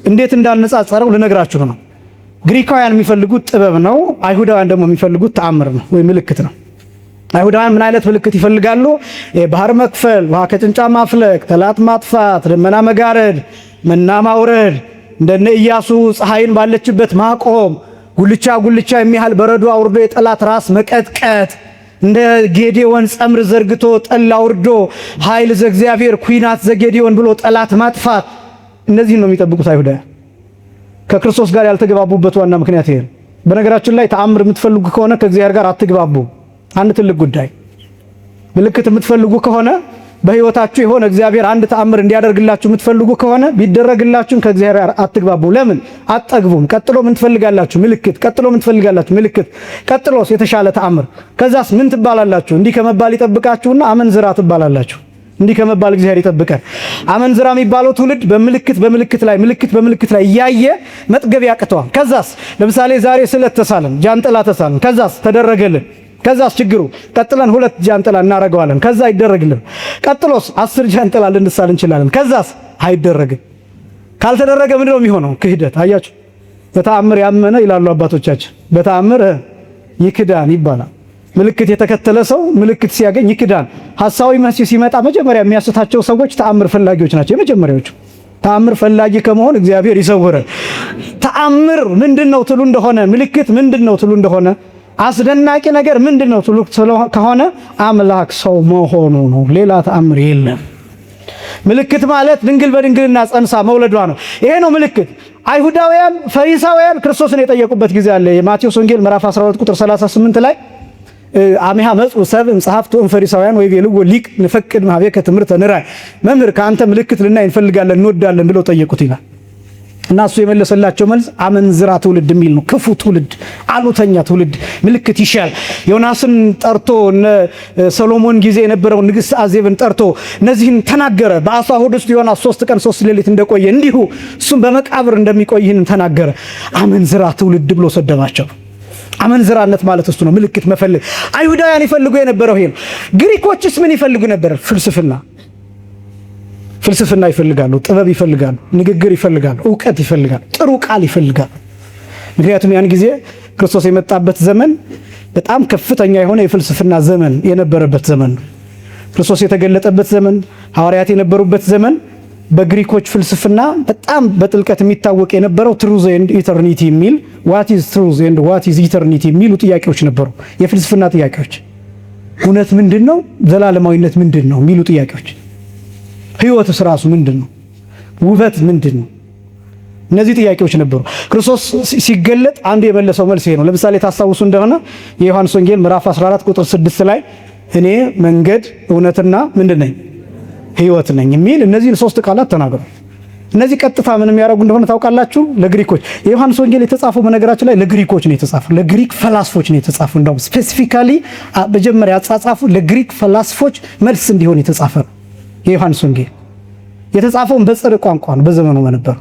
እንዴት እንዳነጻጸረው ልነግራችሁ ነው። ግሪካውያን የሚፈልጉት ጥበብ ነው። አይሁዳውያን ደግሞ የሚፈልጉት ተአምር ነው ወይ ምልክት ነው። አይሁዳውያን ምን አይነት ምልክት ይፈልጋሉ? የባህር መክፈል፣ ውሃ ከጭንጫ ማፍለቅ፣ ጠላት ማጥፋት፣ ደመና መጋረድ፣ መና ማውረድ፣ እንደነ ኢያሱ ፀሐይን ባለችበት ማቆም፣ ጉልቻ ጉልቻ የሚያህል በረዶ አውርዶ የጠላት ራስ መቀጥቀጥ፣ እንደ ጌዴዎን ጸምር ዘርግቶ ጠል አውርዶ ኃይል ዘእግዚአብሔር ኩናት ዘጌዴዎን ብሎ ጠላት ማጥፋት። እነዚህን ነው የሚጠብቁት አይሁዳውያን። ከክርስቶስ ጋር ያልተግባቡበት ዋና ምክንያት ይሄ ነው። በነገራችን ላይ ተአምር የምትፈልጉ ከሆነ ከእግዚአብሔር ጋር አትግባቡ። አንድ ትልቅ ጉዳይ፣ ምልክት የምትፈልጉ ከሆነ፣ በህይወታችሁ የሆነ እግዚአብሔር አንድ ተአምር እንዲያደርግላችሁ የምትፈልጉ ከሆነ ቢደረግላችሁም ከእግዚአብሔር አትግባቡ። ለምን? አትጠግቡም። ቀጥሎ ምን ትፈልጋላችሁ? ምልክት። ቀጥሎ ምን ትፈልጋላችሁ? ምልክት። ቀጥሎስ የተሻለ ተአምር። ከዛስ ምን ትባላላችሁ? እንዲህ ከመባል ይጠብቃችሁና አመንዝራ ትባላላችሁ። እንዲህ ከመባል እግዚአብሔር ይጠብቀን። አመንዝራ የሚባለው ትውልድ በምልክት በምልክት ላይ ምልክት በምልክት ላይ እያየ መጥገብ ያቅተዋል። ከዛስ ለምሳሌ ዛሬ ስለት ተሳለን፣ ጃንጥላ ተሳለን። ከዛስ ተደረገልን። ከዛስ ችግሩ ቀጥለን ሁለት ጃንጥላ እናረገዋለን። ከዛ አይደረግልን። ቀጥሎስ 10 ጃንጥላ ልንሳል እንችላለን። ከዛስ አይደረግም። ካልተደረገ ምንድነው የሚሆነው? ክህደት። አያችሁ፣ በተአምር ያመነ ይላሉ አባቶቻችን፣ በተአምር ይክዳን ይባላል። ምልክት የተከተለ ሰው ምልክት ሲያገኝ ይክዳን። ሐሳዊ መሲህ ሲመጣ መጀመሪያ የሚያስታቸው ሰዎች ተአምር ፈላጊዎች ናቸው። የመጀመሪያዎቹ ተአምር ፈላጊ ከመሆን እግዚአብሔር ይሰውረን። ተአምር ምንድነው ትሉ እንደሆነ፣ ምልክት ምንድነው ትሉ እንደሆነ፣ አስደናቂ ነገር ምንድነው ትሉ ከሆነ አምላክ ሰው መሆኑ ነው። ሌላ ተአምር የለም። ምልክት ማለት ድንግል በድንግልና ጸንሳ መውለዷ ነው። ይሄ ነው ምልክት። አይሁዳውያን ፈሪሳውያን ክርስቶስን የጠየቁበት ጊዜ አለ። የማቴዎስ ወንጌል ምዕራፍ 12 ቁጥር 38 ላይ አሜሃ መጽኡ ሰብእ እምጸሐፍት ወእምፈሪሳውያን ወይቤልዎ ሊቅ ንፈቅድ እምኀቤከ ትምህርተ ንራይ፣ መምህር ከአንተ ምልክት ልናይ እንፈልጋለን እንወዳለን ብለው ጠየቁት ይላል። እና እሱ የመለሰላቸው መልስ አመንዝራ ትውልድ የሚል ነው። ክፉ ትውልድ፣ አሉተኛ ትውልድ ምልክት ይሻል። ዮናስን ጠርቶ እነ ሰሎሞን ጊዜ የነበረው ንግሥት አዜብን ጠርቶ እነዚህን ተናገረ። በአሳ ሆድ ውስጥ ዮናስ 3 ቀን 3 ሌሊት እንደቆየ እንዲሁ እሱም በመቃብር እንደሚቆይ ይህንን ተናገረ። አመንዝራ ትውልድ ብሎ ሰደባቸው። አመንዝራነት ማለት እሱ ነው፣ ምልክት መፈለግ። አይሁዳውያን ይፈልጉ የነበረው ይሄ ነው። ግሪኮችስ ምን ይፈልጉ ነበር? ፍልስፍና ፍልስፍና ይፈልጋሉ፣ ጥበብ ይፈልጋሉ፣ ንግግር ይፈልጋሉ፣ እውቀት ይፈልጋሉ፣ ጥሩ ቃል ይፈልጋሉ። ምክንያቱም ያን ጊዜ ክርስቶስ የመጣበት ዘመን በጣም ከፍተኛ የሆነ የፍልስፍና ዘመን የነበረበት ዘመን ነው። ክርስቶስ የተገለጠበት ዘመን፣ ሐዋርያት የነበሩበት ዘመን በግሪኮች ፍልስፍና በጣም በጥልቀት የሚታወቅ የነበረው truth and eternity የሚል፣ what is truth and what is eternity የሚሉ ጥያቄዎች ነበሩ። የፍልስፍና ጥያቄዎች፣ እውነት ምንድን ነው? ዘላለማዊነት ምንድን ነው? የሚሉ ጥያቄዎች፣ ህይወትስ ራሱ ምንድን ነው? ውበት ምንድን ነው? እነዚህ ጥያቄዎች ነበሩ። ክርስቶስ ሲገለጥ አንዱ የመለሰው መልስ ይሄ ነው። ለምሳሌ ታስታውሱ እንደሆነ የዮሐንስ ወንጌል ምዕራፍ 14 ቁጥር 6 ላይ እኔ መንገድ እውነትና ምንድን ነኝ? ህይወት ነኝ የሚል እነዚህን ሶስት ቃላት ተናግሯል። እነዚህ ቀጥታ ምን የሚያደርጉ እንደሆነ ታውቃላችሁ? ለግሪኮች የዮሐንስ ወንጌል የተጻፈው በነገራችን ላይ ለግሪኮች ነው የተጻፈው፣ ለግሪክ ፈላስፎች ነው የተጻፈው። እንደውም specifically መጀመሪያ አጻጻፉ ለግሪክ ፈላስፎች መልስ እንዲሆን የተጻፈ ነው። የዮሐንስ ወንጌል የተጻፈውን በጽርዕ ቋንቋ ነው በዘመኑ በነበረው።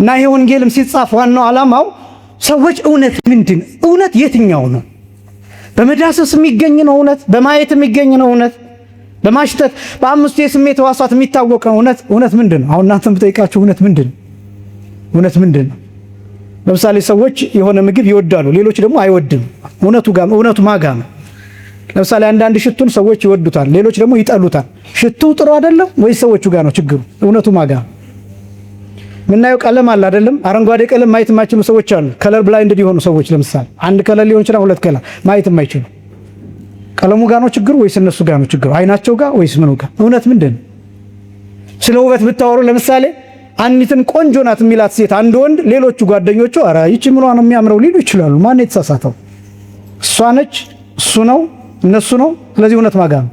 እና ይሄ ወንጌልም ሲጻፍ ዋናው ዓላማው ሰዎች እውነት ምንድን፣ እውነት የትኛው ነው? በመዳሰስ የሚገኝ ነው እውነት? በማየት የሚገኝ ነው እውነት? በማሽተት፣ በአምስቱ የስሜት ሕዋሳት የሚታወቅ ነው እውነት? እውነት ምንድን ነው? አሁን እናንተም ብጠይቃችሁ እውነት ምንድን ነው? እውነት ምንድን ነው? ለምሳሌ ሰዎች የሆነ ምግብ ይወዳሉ፣ ሌሎች ደግሞ አይወድም። እውነቱ ጋር እውነቱ ማጋ ነው? ለምሳሌ አንዳንድ ሽቱን ሰዎች ይወዱታል፣ ሌሎች ደግሞ ይጠሉታል። ሽቱ ጥሩ አይደለም ወይስ ሰዎቹ ጋር ነው ችግሩ? እውነቱ ማጋ ነው? ምናየው ቀለም አለ አይደለም? አረንጓዴ ቀለም ማየት የማይችሉ ሰዎች አሉ። Color blind የሆኑ ሰዎች፣ ለምሳሌ አንድ color ሊሆን ይችላል፣ ሁለት color ማየት የማይችሉ፣ ቀለሙ ጋር ነው ችግሩ ወይስ እነሱ ጋር ነው ችግሩ? አይናቸው ጋር ወይስ ምኑ ጋር? እውነት ምንድን ነው? ስለ ውበት ብታወሩ፣ ለምሳሌ አንዲትን ቆንጆ ናት የሚላት ሴት አንድ ወንድ፣ ሌሎቹ ጓደኞቹ ኧረ ይቺ ምኗ ነው የሚያምረው ሊሉ ይችላሉ። ማን የተሳሳተው? እሷ ነች? እሱ ነው? እነሱ ነው? ስለዚህ እውነት ማጋ ነው?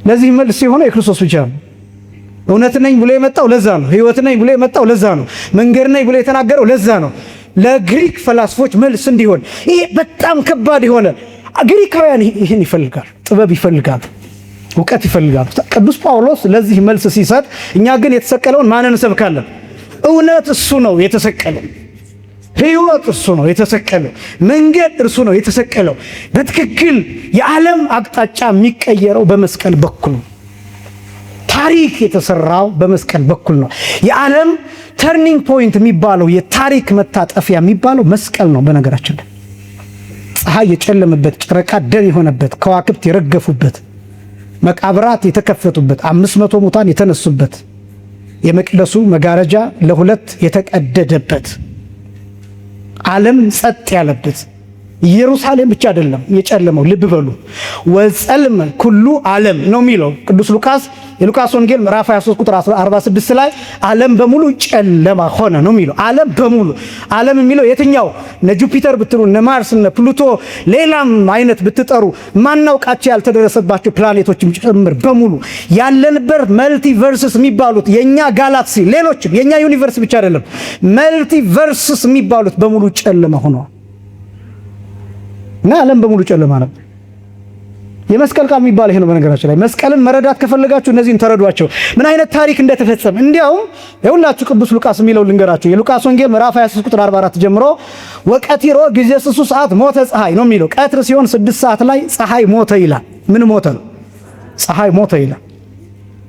ለዚህ መልስ የሆነው የክርስቶስ ብቻ ነው። እውነት ነኝ ብሎ የመጣው ለዛ ነው። ህይወት ነኝ ብሎ የመጣው ለዛ ነው። መንገድ ነኝ ብሎ የተናገረው ለዛ ነው። ለግሪክ ፈላስፎች መልስ እንዲሆን፣ ይሄ በጣም ከባድ የሆነ፣ ግሪካውያን ይህን ይፈልጋሉ፣ ጥበብ ይፈልጋሉ፣ እውቀት ይፈልጋሉ። ቅዱስ ጳውሎስ ለዚህ መልስ ሲሰጥ፣ እኛ ግን የተሰቀለውን ማንን እንሰብካለን? እውነት እሱ ነው የተሰቀለው። ህይወት እርሱ ነው የተሰቀለው። መንገድ እርሱ ነው የተሰቀለው። በትክክል የዓለም አቅጣጫ የሚቀየረው በመስቀል በኩል ነው። ታሪክ የተሰራው በመስቀል በኩል ነው። የዓለም turning point የሚባለው፣ የታሪክ መታጠፊያ የሚባለው መስቀል ነው። በነገራችን ላይ ፀሐይ የጨለመበት፣ ጨረቃ ደም የሆነበት፣ ከዋክብት የረገፉበት፣ መቃብራት የተከፈቱበት፣ 500 ሙታን የተነሱበት፣ የመቅደሱ መጋረጃ ለሁለት የተቀደደበት፣ ዓለም ጸጥ ያለበት፣ ኢየሩሳሌም ብቻ አይደለም የጨለመው። ልብ በሉ፣ ወጸልመ ኩሉ ዓለም ነው የሚለው ቅዱስ ሉቃስ። የሉቃስ ወንጌል ምዕራፍ 23 ቁጥር 46 ላይ ዓለም በሙሉ ጨለማ ሆነ ነው የሚለው። ዓለም በሙሉ፣ ዓለም የሚለው የትኛው? እነ ጁፒተር ብትሉ፣ እነ ማርስ፣ እነ ፕሉቶ፣ ሌላም አይነት ብትጠሩ፣ ማናውቃቸው ያልተደረሰባቸው ፕላኔቶችም ጭምር በሙሉ፣ ያለንበት multiverses የሚባሉት የኛ ጋላክሲ፣ ሌሎችም፣ የኛ universe ብቻ አይደለም፣ multiverses የሚባሉት በሙሉ ጨለማ ሆነዋል። እና ዓለም በሙሉ ጨለማ ነበር። የመስቀል ቃል የሚባል ይሄ ነው። በነገራችን ላይ መስቀልን መረዳት ከፈለጋችሁ እነዚህን ተረዷቸው፣ ምን አይነት ታሪክ እንደተፈጸመ። እንዲያውም የሁላችሁ ቅዱስ ሉቃስ የሚለው ልንገራችሁ። የሉቃስ ወንጌል ምዕራፍ 23 ቁጥር 44 ጀምሮ ወቀቲሮ ጊዜ ስሱ ሰዓት ሞተ ፀሐይ ነው የሚለው። ቀትር ሲሆን 6 ሰዓት ላይ ፀሐይ ሞተ ይላል። ምን ሞተ ነው? ፀሐይ ሞተ ይላል።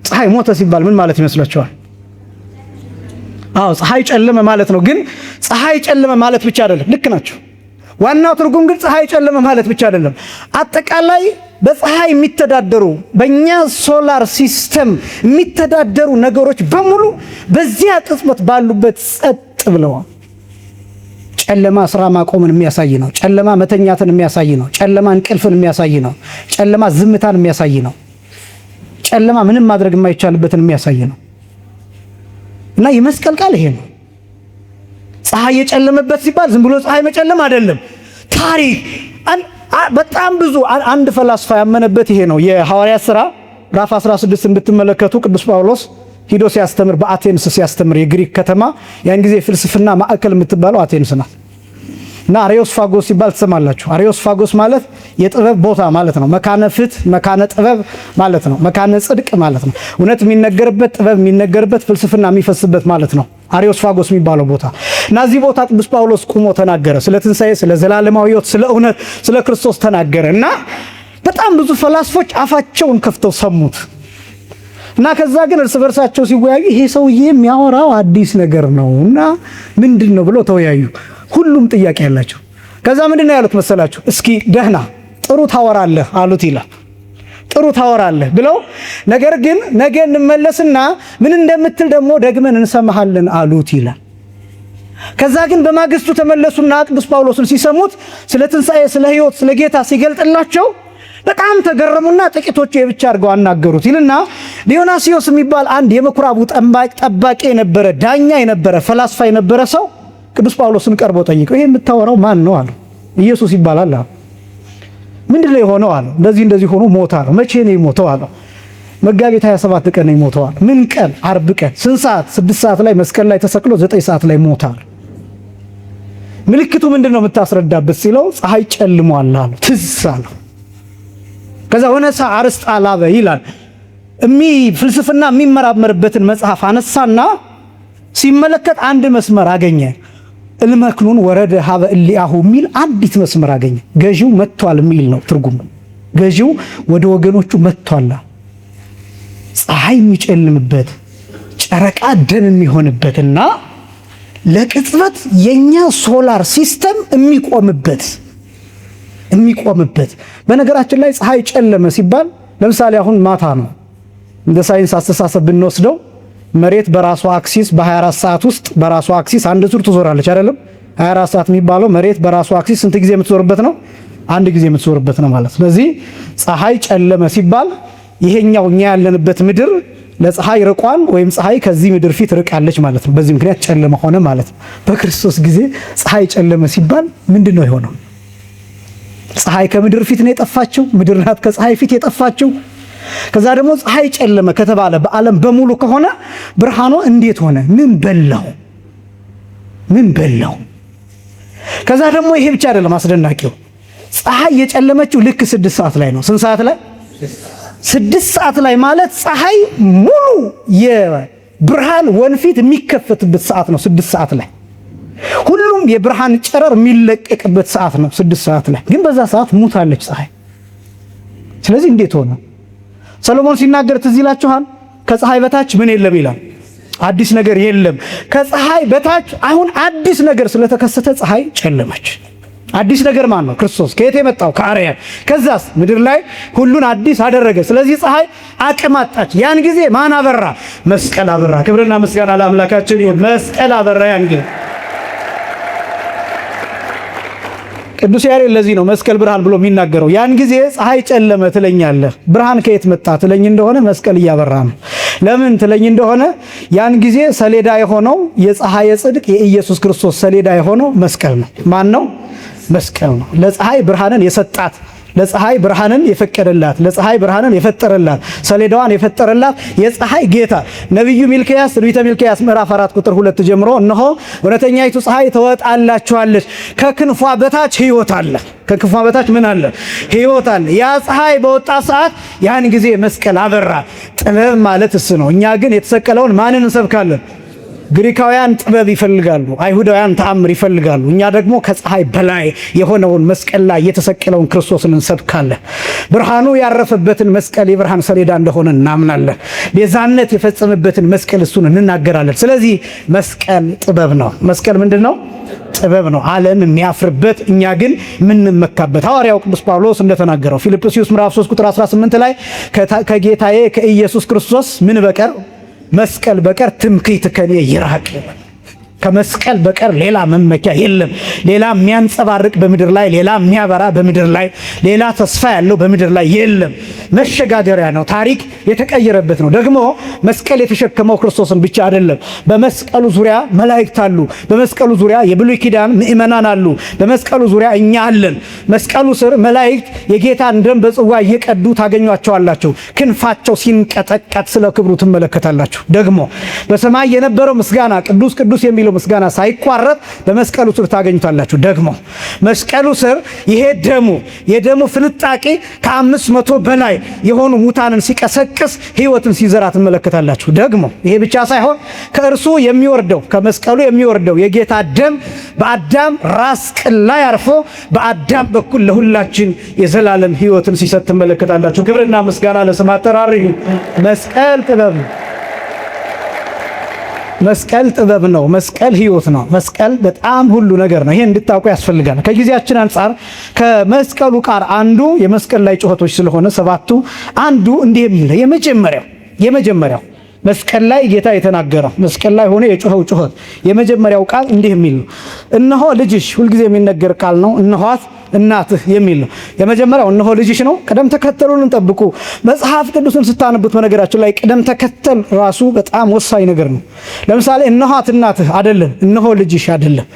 ፀሐይ ሞተ ሲባል ምን ማለት ይመስላችኋል? አዎ፣ ፀሐይ ጨለመ ማለት ነው። ግን ፀሐይ ጨለመ ማለት ብቻ አይደለም። ልክ ናቸው። ዋናው ትርጉም ግን ፀሐይ ጨለመ ማለት ብቻ አይደለም። አጠቃላይ በፀሐይ የሚተዳደሩ፣ በእኛ solar system የሚተዳደሩ ነገሮች በሙሉ በዚያ ቅጽበት ባሉበት ጸጥ ብለዋል። ጨለማ ስራ ማቆምን የሚያሳይ ነው። ጨለማ መተኛትን የሚያሳይ ነው። ጨለማ እንቅልፍን የሚያሳይ ነው። ጨለማ ዝምታን የሚያሳይ ነው። ጨለማ ምንም ማድረግ የማይቻልበትን የሚያሳይ ነው። እና የመስቀል ቃል ይሄ ነው። ፀሐይ የጨለመበት ሲባል ዝም ብሎ ፀሐይ መጨለም አይደለም። ታሪክ በጣም ብዙ፣ አንድ ፈላስፋ ያመነበት ይሄ ነው። የሐዋርያት ሥራ ምዕራፍ 16 ብትመለከቱ ቅዱስ ጳውሎስ ሂዶ ሲያስተምር በአቴንስ ሲያስተምር የግሪክ ከተማ ያን ጊዜ ፍልስፍና ማዕከል የምትባለው አቴንስ ናት። እና አሬዎስፋጎስ ሲባል ትሰማላችሁ። አሬዎስፋጎስ ማለት የጥበብ ቦታ ማለት ነው። መካነ ፍትህ፣ መካነ ጥበብ ማለት ነው። መካነ ጽድቅ ማለት ነው። እውነት የሚነገርበት፣ ጥበብ የሚነገርበት፣ ፍልስፍና የሚፈስበት ማለት ነው። አሬዎስፋጎስ የሚባለው ቦታ እና እዚህ ቦታ ቅዱስ ጳውሎስ ቁሞ ተናገረ። ስለ ትንሣኤ፣ ስለ ዘላለማዊ ሕይወት፣ ስለ እውነት፣ ስለ ክርስቶስ ተናገረ እና በጣም ብዙ ፈላስፎች አፋቸውን ከፍተው ሰሙት። እና ከዛ ግን እርስ በርሳቸው ሲወያዩ ይሄ ሰውዬ የሚያወራው አዲስ ነገር ነው እና ምንድን ነው ብሎ ተወያዩ። ሁሉም ጥያቄ ያላቸው። ከዛ ምንድን ነው ያሉት መሰላችሁ? እስኪ ደህና ጥሩ ታወራለህ አሉት ይላል። ጥሩ ታወራለህ ብለው ነገር ግን ነገ እንመለስና ምን እንደምትል ደግሞ ደግመን እንሰማሃለን አሉት ይላል። ከዛ ግን በማግስቱ ተመለሱና ቅዱስ ጳውሎስን ሲሰሙት ስለ ትንሣኤ፣ ስለ ሕይወት፣ ስለ ጌታ ሲገልጥላቸው በጣም ተገረሙና ጥቂቶቹ የብቻ አድርገው አናገሩት ይልና ዲዮናስዮስ የሚባል አንድ የምኩራቡ ጠባቂ የነበረ ዳኛ የነበረ ፈላስፋ የነበረ ሰው ቅዱስ ጳውሎስን ቀርቦ ጠይቀው፣ ይሄ የምታወራው ማን ነው አለው። ኢየሱስ ይባላል አለው። ምንድን ነው የሆነው አለው። እንደዚህ እንደዚህ ሆኖ ሞተ አለው። መቼ ነው የሞተው አለው። መጋቢት 27 ቀን ነው የሞተው አለው። ምን ቀን? አርብ ቀን። ስንት ሰዓት? 6 ሰዓት ላይ መስቀል ላይ ተሰቅሎ 9 ሰዓት ላይ ሞተ አለው። ምልክቱ ምንድን ነው የምታስረዳበት ሲለው ፀሐይ ጨልሟል አለው። ትዝ አለው። ከዛ ወነሳ አርስጣ ላበ ይላል። ፍልስፍና የሚመራመርበትን መጽሐፍ አነሳና ሲመለከት አንድ መስመር አገኘ። እልመክኑን ወረደ ሀበ እሊአሁ የሚል አንዲት መስመር አገኘ። ገዢው መጥቷል የሚል ነው ትርጉሙ። ገዢው ወደ ወገኖቹ መጥቷል። ፀሐይ የሚጨልምበት ጨረቃ ደም የሚሆንበትና ለቅጽበት የኛ solar system የሚቆምበት። በነገራችን ላይ ፀሐይ ጨለመ ሲባል ለምሳሌ አሁን ማታ ነው። እንደ ሳይንስ አስተሳሰብ ብንወስደው መሬት በራሷ axis በ24 ሰዓት ውስጥ በራሷ axis አንድ ዙር ትዞራለች አይደለም? 24 ሰዓት የሚባለው መሬት በራሷ axis ስንት ጊዜ የምትዞርበት ነው? አንድ ጊዜ የምትዞርበት ነው ማለት። ስለዚህ ፀሐይ ጨለመ ሲባል ይሄኛው እኛ ያለንበት ምድር ለፀሐይ ርቋል ወይም ፀሐይ ከዚህ ምድር ፊት ርቃለች ማለት ነው። በዚህ ምክንያት ጨለመ ሆነ ማለት ነው። በክርስቶስ ጊዜ ፀሐይ ጨለመ ሲባል ምንድን ነው የሆነው? ፀሐይ ከምድር ፊት ነው የጠፋችው? ምድር ናት ከፀሐይ ፊት የጠፋችው? ከዛ ደግሞ ፀሐይ ጨለመ ከተባለ በዓለም በሙሉ ከሆነ ብርሃኗ እንዴት ሆነ? ምን በላው? ምን በላው? ከዛ ደግሞ ይሄ ብቻ አይደለም አስደናቂው። ፀሐይ የጨለመችው ልክ 6 ሰዓት ላይ ነው። ስንት ሰዓት ላይ? 6 ሰዓት ላይ ማለት ፀሐይ ሙሉ የብርሃን ወንፊት የሚከፈትበት ሰዓት ነው። 6 ሰዓት ላይ ሁሉም የብርሃን ጨረር የሚለቀቅበት ሰዓት ነው። 6 ሰዓት ላይ ግን በዛ ሰዓት ሙታለች ፀሐይ። ስለዚህ እንዴት ሆነ? ሰሎሞን ሲናገር ትዝ ይላችኋል። ከፀሐይ በታች ምን የለም ይላል? አዲስ ነገር የለም። ከፀሐይ በታች አሁን አዲስ ነገር ስለተከሰተ ፀሐይ ጨለመች። አዲስ ነገር ማን ነው? ክርስቶስ። ከየት የመጣው? ከአርያም። ከዛስ ምድር ላይ ሁሉን አዲስ አደረገ። ስለዚህ ፀሐይ አቅም አጣች። ያን ጊዜ ማን አበራ? መስቀል አበራ። ክብርና ምስጋና ለአምላካችን ይሁን። መስቀል አበራ ያን ጊዜ። ቅዱስ ያሬድ ለዚህ ነው መስቀል ብርሃን ብሎ የሚናገረው። ያን ጊዜ ፀሐይ ጨለመ ትለኛለህ፣ ብርሃን ከየት መጣ ትለኝ እንደሆነ መስቀል እያበራ ነው። ለምን ትለኝ እንደሆነ ያን ጊዜ ሰሌዳ የሆነው የፀሐይ ጽድቅ የኢየሱስ ክርስቶስ ሰሌዳ የሆነው መስቀል ነው። ማን ነው? መስቀል ነው። ለፀሐይ ብርሃንን የሰጣት፣ ለፀሐይ ብርሃንን የፈቀደላት፣ ለፀሐይ ብርሃንን የፈጠረላት፣ ሰሌዳዋን የፈጠረላት የፀሐይ ጌታ ነቢዩ ሚልክያስ ትንቢተ ሚልክያስ ምዕራፍ 4 ቁጥር 2 ጀምሮ እነሆ እውነተኛይቱ ፀሐይ ትወጣላችኋለች፣ ከክንፏ በታች ሕይወት አለ። ከክንፏ በታች ምን አለ? ሕይወት አለ። ያ ፀሐይ በወጣ ሰዓት ያን ጊዜ መስቀል አበራ። ጥበብ ማለት እሱ ነው። እኛ ግን የተሰቀለውን ማንን እንሰብካለን? ግሪካውያን ጥበብ ይፈልጋሉ፣ አይሁዳውያን ተአምር ይፈልጋሉ። እኛ ደግሞ ከፀሐይ በላይ የሆነውን መስቀል ላይ የተሰቀለውን ክርስቶስን እንሰብካለን። ብርሃኑ ያረፈበትን መስቀል የብርሃን ሰሌዳ እንደሆነ እናምናለን። ቤዛነት የፈጸመበትን መስቀል እሱን እንናገራለን። ስለዚህ መስቀል ጥበብ ነው። መስቀል ምንድን ነው? ጥበብ ነው። ዓለም የሚያፍርበት እኛ ግን የምንመካበት። ሐዋርያው ቅዱስ ጳውሎስ እንደተናገረው ፊልጵስዩስ ምዕራፍ 3 ቁጥር 18 ላይ ከጌታዬ ከኢየሱስ ክርስቶስ ምን በቀር መስቀል በቀር ትምክህት ከኔ ይራቅ። ከመስቀል በቀር ሌላ መመኪያ የለም። ሌላ የሚያንጸባርቅ በምድር ላይ፣ ሌላ የሚያበራ በምድር ላይ፣ ሌላ ተስፋ ያለው በምድር ላይ የለም። መሸጋገሪያ ነው። ታሪክ የተቀየረበት ነው። ደግሞ መስቀል የተሸከመው ክርስቶስን ብቻ አይደለም። በመስቀሉ ዙሪያ መላእክት አሉ። በመስቀሉ ዙሪያ የብሉይ ኪዳን ምእመናን አሉ። በመስቀሉ ዙሪያ እኛ አለን። መስቀሉ ስር መላእክት የጌታን ደም በጽዋ እየቀዱ ታገኟቸዋላችሁ። ክንፋቸው ሲንቀጠቀጥ ስለ ክብሩ ትመለከታላችሁ። ደግሞ በሰማይ የነበረው ምስጋና ቅዱስ ቅዱስ የሚለው ምስጋና ሳይቋረጥ በመስቀሉ ስር ታገኙታላችሁ። ደግሞ መስቀሉ ስር ይሄ ደሙ የደሙ ፍንጣቂ ከ500 በላይ የሆኑ ሙታንን ሲቀሰቅስ ሕይወትን ሲዘራ ትመለከታላችሁ። ደግሞ ይሄ ብቻ ሳይሆን ከእርሱ የሚወርደው ከመስቀሉ የሚወርደው የጌታ ደም በአዳም ራስ ቅል ላይ አርፎ በአዳም በኩል ለሁላችን የዘላለም ሕይወትን ሲሰጥ ትመለከታላችሁ። ክብርና ምስጋና ለስም አጠራር ይሁን። መስቀል ጥበብ ነው። መስቀል ጥበብ ነው። መስቀል ሕይወት ነው። መስቀል በጣም ሁሉ ነገር ነው። ይሄን እንድታውቁ ያስፈልጋል። ከጊዜያችን አንጻር ከመስቀሉ ቃል አንዱ የመስቀል ላይ ጩኸቶች ስለሆነ ሰባቱ አንዱ እንዲህ የሚል የመጀመሪያው መስቀል ላይ ጌታ የተናገረው መስቀል ላይ ሆኖ የጮኸው ጩኸት የመጀመሪያው ቃል እንዲህ የሚል ነው። እነሆ ልጅሽ፣ ሁልጊዜ የሚነገር ቃል ነው። እነኋት እናትህ የሚል ነው። የመጀመሪያው እነሆ ልጅሽ ነው። ቅደም ተከተሉን ጠብቁ። መጽሐፍ ቅዱስን ስታነቡት በነገራችን ላይ ቅደም ተከተል ራሱ በጣም ወሳኝ ነገር ነው። ለምሳሌ እነኋት እናትህ አይደለም፣ እነሆ ልጅሽ አይደለም።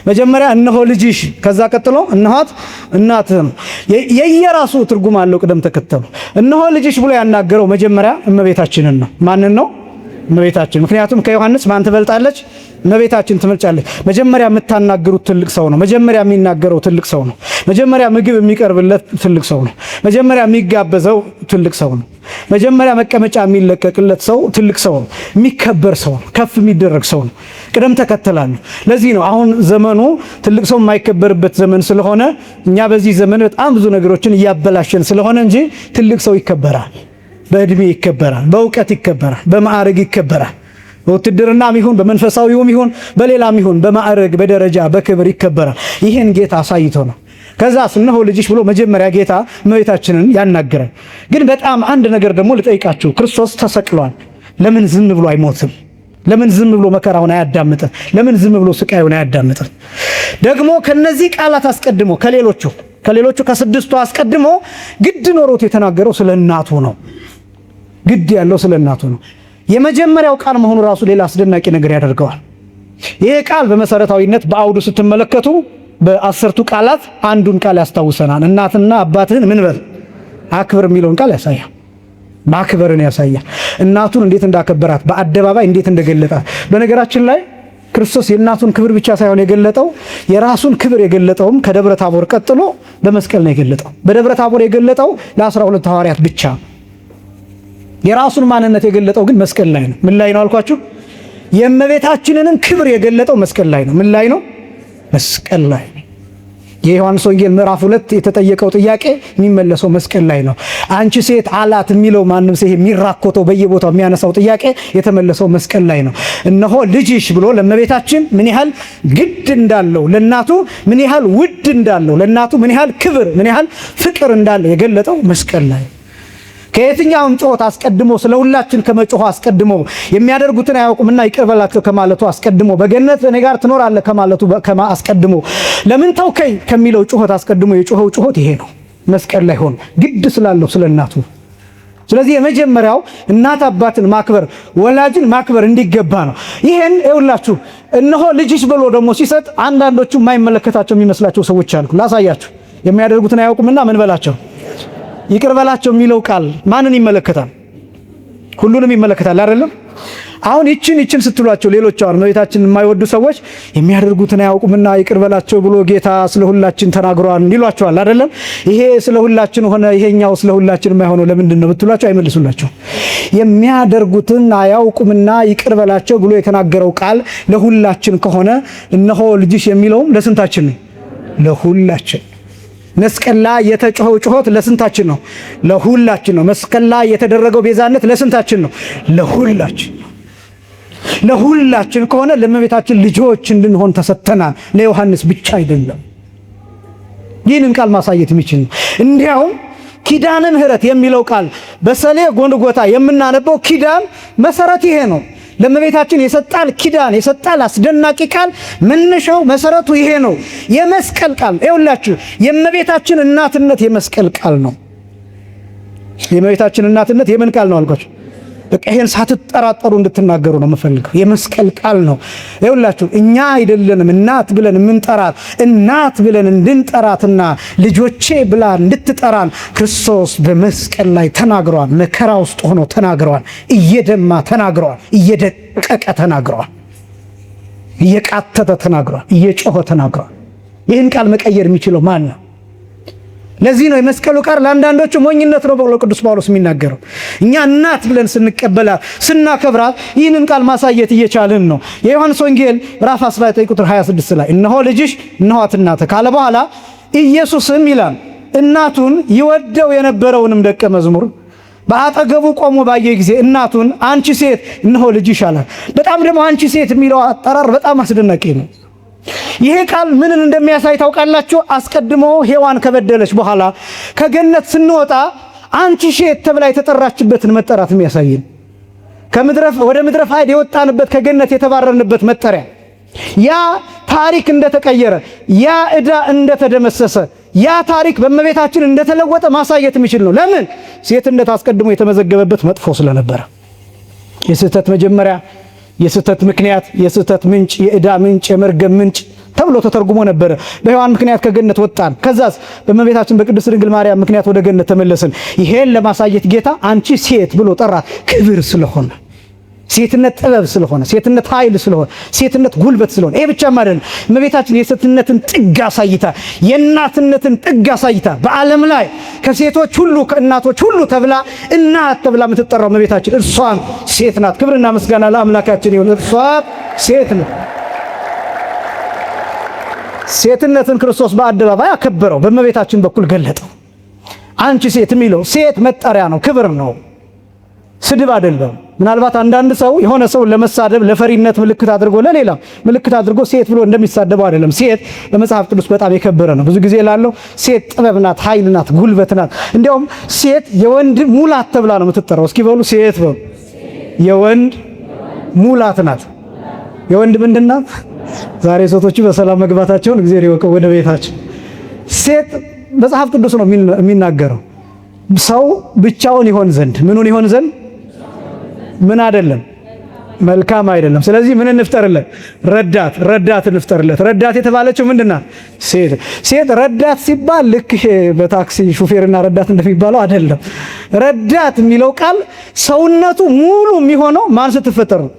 መጀመሪያ እነሆ ልጅሽ፣ ከዛ ቀጥሎ እነኋት እናትህ ነው። የየራሱ ትርጉም አለው ቅደም ተከተሉ። እነሆ ልጅሽ ብሎ ያናገረው መጀመሪያ እመቤታችንን ነው። ማንን ነው? እመቤታችን። ምክንያቱም ከዮሐንስ ማን ትበልጣለች? እመቤታችን ትበልጫለች። መጀመሪያ የምታናግሩት ትልቅ ሰው ነው። መጀመሪያ የሚናገረው ትልቅ ሰው ነው። መጀመሪያ ምግብ የሚቀርብለት ትልቅ ሰው ነው። መጀመሪያ የሚጋበዘው ትልቅ ሰው ነው። መጀመሪያ መቀመጫ የሚለቀቅለት ሰው ትልቅ ሰው ነው። የሚከበር ሰው ነው። ከፍ የሚደረግ ሰው ነው። ቅደም ተከተላሉ። ለዚህ ነው አሁን ዘመኑ ትልቅ ሰው የማይከበርበት ዘመን ስለሆነ እኛ በዚህ ዘመን በጣም ብዙ ነገሮችን እያበላሸን ስለሆነ እንጂ ትልቅ ሰው ይከበራል። በእድሜ ይከበራል፣ በእውቀት ይከበራል፣ በማዕረግ ይከበራል። በውትድርናም ይሁን በመንፈሳዊውም ይሁን በሌላም ይሁን በማዕረግ በደረጃ በክብር ይከበራል። ይህን ጌታ አሳይቶ ነው። ከዛስ እነሆ ልጅሽ ብሎ መጀመሪያ ጌታ እመቤታችንን ያናገራል። ግን በጣም አንድ ነገር ደግሞ ልጠይቃችሁ። ክርስቶስ ተሰቅሏል። ለምን ዝም ብሎ አይሞትም? ለምን ዝም ብሎ መከራውን አያዳምጥም? ለምን ዝም ብሎ ስቃዩን አያዳምጥም? ደግሞ ከነዚህ ቃላት አስቀድሞ ከሌሎቹ ከስድስቱ አስቀድሞ ግድ ኖሮት የተናገረው ስለ እናቱ ነው። ግድ ያለው ስለ እናቱ ነው። የመጀመሪያው ቃል መሆኑ ራሱ ሌላ አስደናቂ ነገር ያደርገዋል። ይሄ ቃል በመሰረታዊነት በአውዱ ስትመለከቱ በአስርቱ ቃላት አንዱን ቃል ያስታውሰናል። እናትና አባትህን ምን በል አክብር የሚለውን ቃል ያሳያል። ማክበርን ያሳያል። እናቱን እንዴት እንዳከበራት በአደባባይ እንዴት እንደገለጣት። በነገራችን ላይ ክርስቶስ የእናቱን ክብር ብቻ ሳይሆን የገለጠው የራሱን ክብር የገለጠውም ከደብረ ታቦር ቀጥሎ በመስቀል ነው የገለጠው። በደብረ ታቦር የገለጠው ለ12 ሐዋርያት ብቻ። የራሱን ማንነት የገለጠው ግን መስቀል ላይ ነው። ምን ላይ ነው አልኳችሁ? የእመቤታችንንም ክብር የገለጠው መስቀል ላይ ነው። ምን ላይ ነው? መስቀል ላይ ነው። የዮሐንስ ወንጌል ምዕራፍ 2 የተጠየቀው ጥያቄ የሚመለሰው መስቀል ላይ ነው። አንቺ ሴት አላት የሚለው ማንም ሰው የሚራኮተው በየቦታው የሚያነሳው ጥያቄ የተመለሰው መስቀል ላይ ነው። እነሆ ልጅሽ ብሎ ለእመቤታችን ምን ያህል ግድ እንዳለው፣ ለእናቱ ምን ያህል ውድ እንዳለው፣ ለእናቱ ምን ያህል ክብር ምን ያህል ፍቅር እንዳለው የገለጠው መስቀል ላይ ከየትኛውም ጩኸት አስቀድሞ ስለ ሁላችን ከመጮሁ አስቀድሞ የሚያደርጉትን አያውቁምና ይቅር በላቸው ከማለቱ አስቀድሞ በገነት እኔ ጋር ትኖራለህ ከማለቱ አስቀድሞ ለምን ተውከኝ ከሚለው ጩኸት አስቀድሞ የጮኸው ጩኸት ይሄ ነው። መስቀል ላይ ሆኖ ግድ ስላለው ስለ እናቱ። ስለዚህ የመጀመሪያው እናት አባትን ማክበር ወላጅን ማክበር እንዲገባ ነው። ይሄን ይኸውላችሁ እነሆ ልጅሽ ብሎ ደግሞ ሲሰጥ አንዳንዶቹ የማይመለከታቸው የሚመስላቸው ሰዎች አሉ። ላሳያችሁ። የሚያደርጉትን አያውቁምና ምን በላቸው ይቅር በላቸው የሚለው ቃል ማንን ይመለከታል? ሁሉንም ይመለከታል አይደለም? አሁን ይችን ስትሏቸው ሌሎች አሁን እመቤታችንን የማይወዱ ሰዎች የሚያደርጉትን አያውቁምና ይቅር በላቸው ብሎ ጌታ ስለ ሁላችን ተናግሯል ይሏቸዋል አይደለም? ይሄ ስለ ሁላችን ሆነ፣ ይሄኛው ስለ ሁላችን የማይሆነው ለምንድን ነው ብትሏቸው አይመልሱላቸው። የሚያደርጉትን አያውቁምና ይቅር በላቸው ብሎ የተናገረው ቃል ለሁላችን ከሆነ እነሆ ልጅሽ የሚለውም ለስንታችን ነው? ለሁላችን። መስቀል ላይ የተጮኸው ጩኸት ለስንታችን ነው? ለሁላችን ነው። መስቀል ላይ የተደረገው ቤዛነት ለስንታችን ነው? ለሁላችን ነው። ለሁላችን ከሆነ ለእመቤታችን ልጆች እንድንሆን ተሰጥተናል። ለዮሐንስ ብቻ አይደለም። ይህንን ቃል ማሳየት የሚችል ነው። እንዲያውም ኪዳነ ምሕረት የሚለው ቃል በሰሌ ጎልጎታ የምናነበው ኪዳን መሰረት ይሄ ነው። ለእመቤታችን የሰጣል ኪዳን የሰጣል አስደናቂ ቃል መነሻው መሰረቱ ይሄ ነው። የመስቀል ቃል ይኸውላችሁ፣ የእመቤታችን እናትነት የመስቀል ቃል ነው። የእመቤታችን እናትነት የምን ቃል ነው አልኳችሁ? በቃ ይሄን ሳትጠራጠሩ እንድትናገሩ ነው የምፈልገው። የመስቀል ቃል ነው። ይኸውላችሁ እኛ አይደለንም እናት ብለን የምንጠራት፣ እናት ብለን እንድንጠራትና ልጆቼ ብላ እንድትጠራን ክርስቶስ በመስቀል ላይ ተናግረዋል። መከራ ውስጥ ሆኖ ተናግረዋል። እየደማ ተናግረዋል። እየደቀቀ ተናግረዋል። እየቃተተ ተናግረዋል። እየጮኸ ተናግረዋል። ይህን ቃል መቀየር የሚችለው ማን ነው? ለዚህ ነው የመስቀሉ ቃል ለአንዳንዶቹ ሞኝነት ነው ብሎ ቅዱስ ጳውሎስ የሚናገረው። እኛ እናት ብለን ስንቀበላት ስናከብራት ይህንን ቃል ማሳየት እየቻልን ነው። የዮሐንስ ወንጌል ምዕራፍ 19 ቁጥር 26 ላይ እነሆ ልጅሽ እነኋት እናትህ ካለ በኋላ ኢየሱስም ይላል እናቱን ይወደው የነበረውንም ደቀ መዝሙር በአጠገቡ ቆሞ ባየ ጊዜ እናቱን አንቺ ሴት እነሆ ልጅሽ አላት። በጣም ደግሞ አንቺ ሴት የሚለው አጠራር በጣም አስደናቂ ነው። ይሄ ቃል ምንን እንደሚያሳይ ታውቃላችሁ? አስቀድሞ ሔዋን ከበደለች በኋላ ከገነት ስንወጣ አንቺ ሴት ተብላ የተጠራችበትን መጠራት የሚያሳይን፣ ወደ ምድረ ፋይድ የወጣንበት፣ ከገነት የተባረርንበት መጠሪያ፣ ያ ታሪክ እንደተቀየረ፣ ያ ዕዳ እንደተደመሰሰ፣ ያ ታሪክ በእመቤታችን እንደተለወጠ ማሳየት የሚችል ነው። ለምን? ሴትነት አስቀድሞ የተመዘገበበት መጥፎ ስለነበረ፣ የስህተት መጀመሪያ፣ የስህተት ምክንያት፣ የስህተት ምንጭ፣ የዕዳ ምንጭ፣ የመርገም ምንጭ ተብሎ ተተርጉሞ ነበረ። በሔዋን ምክንያት ከገነት ወጣን። ከዛስ በእመቤታችን በቅድስት ድንግል ማርያም ምክንያት ወደ ገነት ተመለስን። ይሄን ለማሳየት ጌታ አንቺ ሴት ብሎ ጠራት። ክብር ስለሆነ፣ ሴትነት ጥበብ ስለሆነ፣ ሴትነት ኃይል ስለሆነ፣ ሴትነት ጉልበት ስለሆነ። ይሄ ብቻም አይደለም። እመቤታችን የሴትነትን ጥግ አሳይታ፣ የእናትነትን ጥግ አሳይታ፣ በዓለም ላይ ከሴቶች ሁሉ ከእናቶች ሁሉ ተብላ እናት ተብላ የምትጠራው እመቤታችን እርሷም ሴት ናት። ክብርና ምስጋና ለአምላካችን ይሁን። እርሷ ሴት ናት። ሴትነትን ክርስቶስ በአደባባይ አከበረው፣ በእመቤታችን በኩል ገለጠው። አንቺ ሴት የሚለው ሴት መጠሪያ ነው፣ ክብር ነው፣ ስድብ አይደለም። ምናልባት አንዳንድ ሰው የሆነ ሰው ለመሳደብ ለፈሪነት ምልክት አድርጎ፣ ለሌላ ምልክት አድርጎ ሴት ብሎ እንደሚሳደበው አይደለም። ሴት በመጽሐፍ ቅዱስ በጣም የከበረ ነው። ብዙ ጊዜ ላለው ሴት ጥበብ ናት፣ ኃይል ናት፣ ጉልበት ናት። እንዲያውም ሴት የወንድ ሙላት ተብላ ነው የምትጠራው። እስኪ በሉ፣ ሴት በሉ። የወንድ ሙላት ናት። የወንድ ምንድን ናት? ዛሬ ሴቶቹ በሰላም መግባታቸውን እግዚአብሔር ይወቀው ወደ ቤታቸው። ሴት መጽሐፍ ቅዱስ ነው የሚናገረው። ሰው ብቻውን ይሆን ዘንድ፣ ምኑን ይሆን ዘንድ ምን አይደለም፣ መልካም አይደለም። ስለዚህ ምን እንፍጠርለት? ረዳት፣ ረዳት እንፍጠርለት። ረዳት የተባለችው ምንድናት? ሴት። ሴት ረዳት ሲባል ልክ በታክሲ ሹፌርና ረዳት እንደሚባለው አይደለም። ረዳት የሚለው ቃል ሰውነቱ ሙሉ የሚሆነው ማን ስትፈጠር ነው?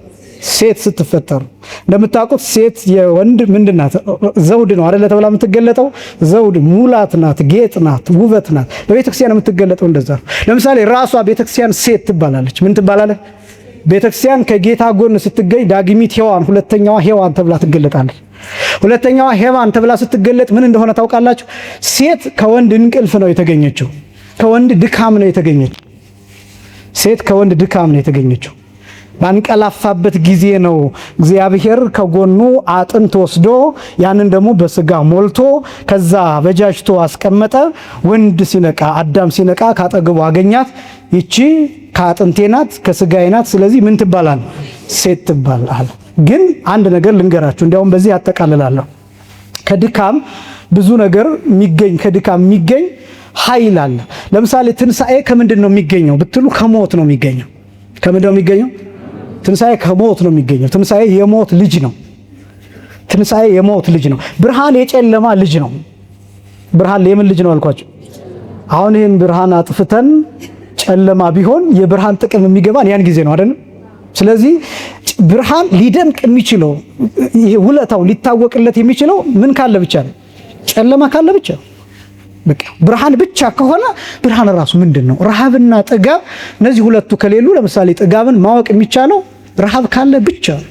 ሴት ስትፈጠር። እንደምታውቁት ሴት የወንድ ምንድናት? ዘውድ ነው አይደለ ተብላ የምትገለጠው፣ ዘውድ ሙላት ናት፣ ጌጥ ናት፣ ውበት ናት። በቤተክርስቲያን የምትገለጠው እንደዛ ነው። ለምሳሌ ራሷ ቤተክርስቲያን ሴት ትባላለች። ምን ትባላለች? ቤተክርስቲያን ከጌታ ጎን ስትገኝ ዳግሚት ሔዋን፣ ሁለተኛዋ ሔዋን ተብላ ትገለጣለች። ሁለተኛዋ ሔዋን ተብላ ስትገለጥ ምን እንደሆነ ታውቃላችሁ? ሴት ከወንድ እንቅልፍ ነው የተገኘችው። ከወንድ ድካም ነው የተገኘችው። ሴት ከወንድ ድካም ነው የተገኘችው። ባንቀላፋበት ጊዜ ነው እግዚአብሔር ከጎኑ አጥንት ወስዶ ያንን ደግሞ በስጋ ሞልቶ ከዛ በጃጅቶ አስቀመጠ። ወንድ ሲነቃ፣ አዳም ሲነቃ ካጠገቡ አገኛት። ይቺ ከአጥንቴ ናት፣ ከስጋዬ ናት። ስለዚህ ምን ትባላል? ሴት ትባላል። ግን አንድ ነገር ልንገራችሁ፣ እንዲያውም በዚህ አጠቃልላለሁ። ከድካም ብዙ ነገር የሚገኝ፣ ከድካም የሚገኝ ኃይል አለ። ለምሳሌ ትንሣኤ ከምንድን ነው የሚገኘው ብትሉ ከሞት ነው የሚገኘው። ከምንድን ነው የሚገኘው? ትንሣኤ ከሞት ነው የሚገኘው። ትንሣኤ የሞት ልጅ ነው። ትንሣኤ የሞት ልጅ ነው። ብርሃን የጨለማ ልጅ ነው። ብርሃን የምን ልጅ ነው አልኳቸው? አሁን ይህን ብርሃን አጥፍተን ጨለማ ቢሆን የብርሃን ጥቅም የሚገባን ያን ጊዜ ነው አይደል? ስለዚህ ብርሃን ሊደምቅ የሚችለው፣ ይሄ ውለታው ሊታወቅለት የሚችለው ምን ካለ ብቻ ነው? ጨለማ ካለ ብቻ። በቃ ብርሃን ብቻ ከሆነ ብርሃን ራሱ ምንድን ነው? ረሃብና ጥጋብ እነዚህ ሁለቱ ከሌሉ፣ ለምሳሌ ጥጋብን ማወቅ የሚቻለው ረሃብ ካለ ብቻ ነው።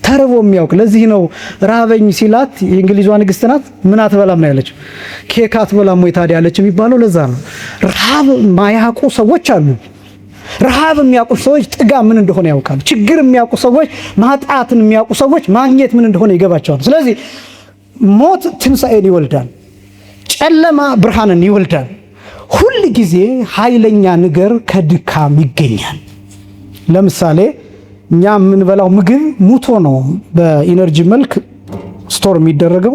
ተርቦ የሚያውቅ፣ ለዚህ ነው ራበኝ ሲላት የእንግሊዟ ንግስት ናት፣ ምን አትበላም ነው ያለችው። ኬክ አትበላም ወይ ታዲያ ያለች የሚባለው ለዛ ነው። ረሃብ ማያውቁ ሰዎች አሉ። ረሃብ የሚያውቁ ሰዎች ጥጋብ ምን እንደሆነ ያውቃሉ። ችግር የሚያውቁ ሰዎች፣ ማጣትን የሚያውቁ ሰዎች ማግኘት ምን እንደሆነ ይገባቸዋል። ስለዚህ ሞት ትንሣኤን ይወልዳል። ጨለማ ብርሃንን ይወልዳል። ሁል ጊዜ ኃይለኛ ነገር ከድካም ይገኛል። ለምሳሌ እኛ የምንበላው ምግብ ሙቶ ነው በ energy መልክ store የሚደረገው።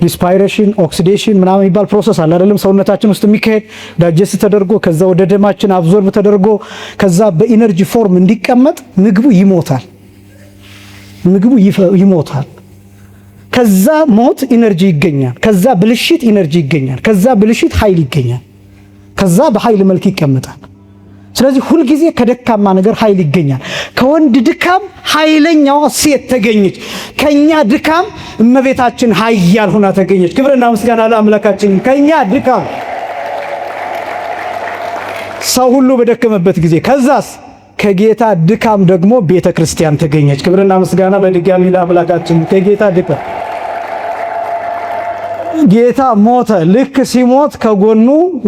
Respiration፣ oxidation ምናምን የሚባል process አለ አይደለም? ሰውነታችን ውስጥ የሚካሄድ digest ተደርጎ ከዛ ወደ ደማችን absorb ተደርጎ ከዛ በ energy form እንዲቀመጥ ምግቡ ይሞታል። ምግቡ ይሞታል። ከዛ ሞት energy ይገኛል። ከዛ ብልሽት energy ይገኛል። ከዛ ብልሽት ኃይል ይገኛል። ከዛ በኃይል መልክ ይቀመጣል። ስለዚህ ሁልጊዜ ከደካማ ነገር ኃይል ይገኛል። ከወንድ ድካም ኃይለኛዋ ሴት ተገኘች። ከኛ ድካም እመቤታችን ኃያል ሆና ተገኘች። ክብርና ምስጋና ለአምላካችን። ከኛ ድካም ሰው ሁሉ በደከመበት ጊዜ ከዛስ ከጌታ ድካም ደግሞ ቤተ ክርስቲያን ተገኘች። ክብርና ምስጋና በድጋሚ ለአምላካችን። ከጌታ ድካም ጌታ ሞተ። ልክ ሲሞት ከጎኑ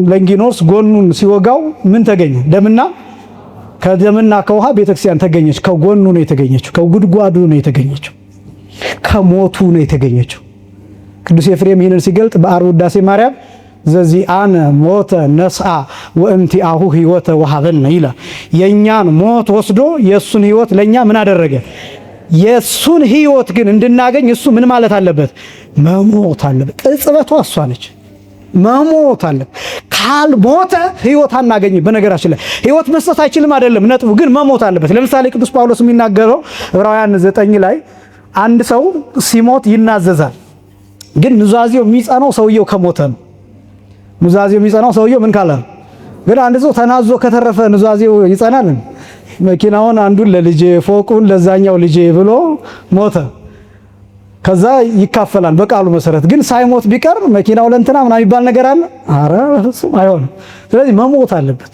ለንጊኖስ ጎኑን ሲወጋው ምን ተገኘ? ደምና ከደምና ከውሃ ቤተክርስቲያን ተገኘች። ከጎኑ ነው የተገኘችው። ከጉድጓዱ ነው የተገኘችው። ከሞቱ ነው የተገኘችው። ቅዱስ ኤፍሬም ይህንን ሲገልጥ በዓርብ ውዳሴ ማርያም ዘዚአነ ሞተ ነስአ ወእንቲአሁ ሕይወተ ወሀበነ ይላል። የእኛን ሞት ወስዶ የእሱን ሕይወት ለእኛ ምን አደረገ? የእሱን ሕይወት ግን እንድናገኝ እሱ ምን ማለት አለበት? መሞት አለበት። ቅጽበቷ እሷ ነች። መሞት አለበት። ካልሞተ ሕይወት አናገኝም። በነገራችን ላይ ሕይወት መስጠት አይችልም አይደለም ነጥቡ፣ ግን መሞት አለበት። ለምሳሌ ቅዱስ ጳውሎስ የሚናገረው ዕብራውያን 9 ላይ አንድ ሰው ሲሞት ይናዘዛል። ግን ኑዛዜው የሚጸናው ሰውየው ከሞተ ነው። ኑዛዜው የሚጸናው ሰውየው ምን ካለ ነው። ግን አንድ ሰው ተናዞ ከተረፈ ኑዛዜው ይጸናል? መኪናውን አንዱን ለልጄ ፎቁን ለዛኛው ልጄ ብሎ ሞተ። ከዛ ይካፈላል በቃሉ መሰረት። ግን ሳይሞት ቢቀር መኪናው ለእንትና ምናምን የሚባል ነገር አለ? አረ በፍጹም አይሆንም። ስለዚህ መሞት አለበት።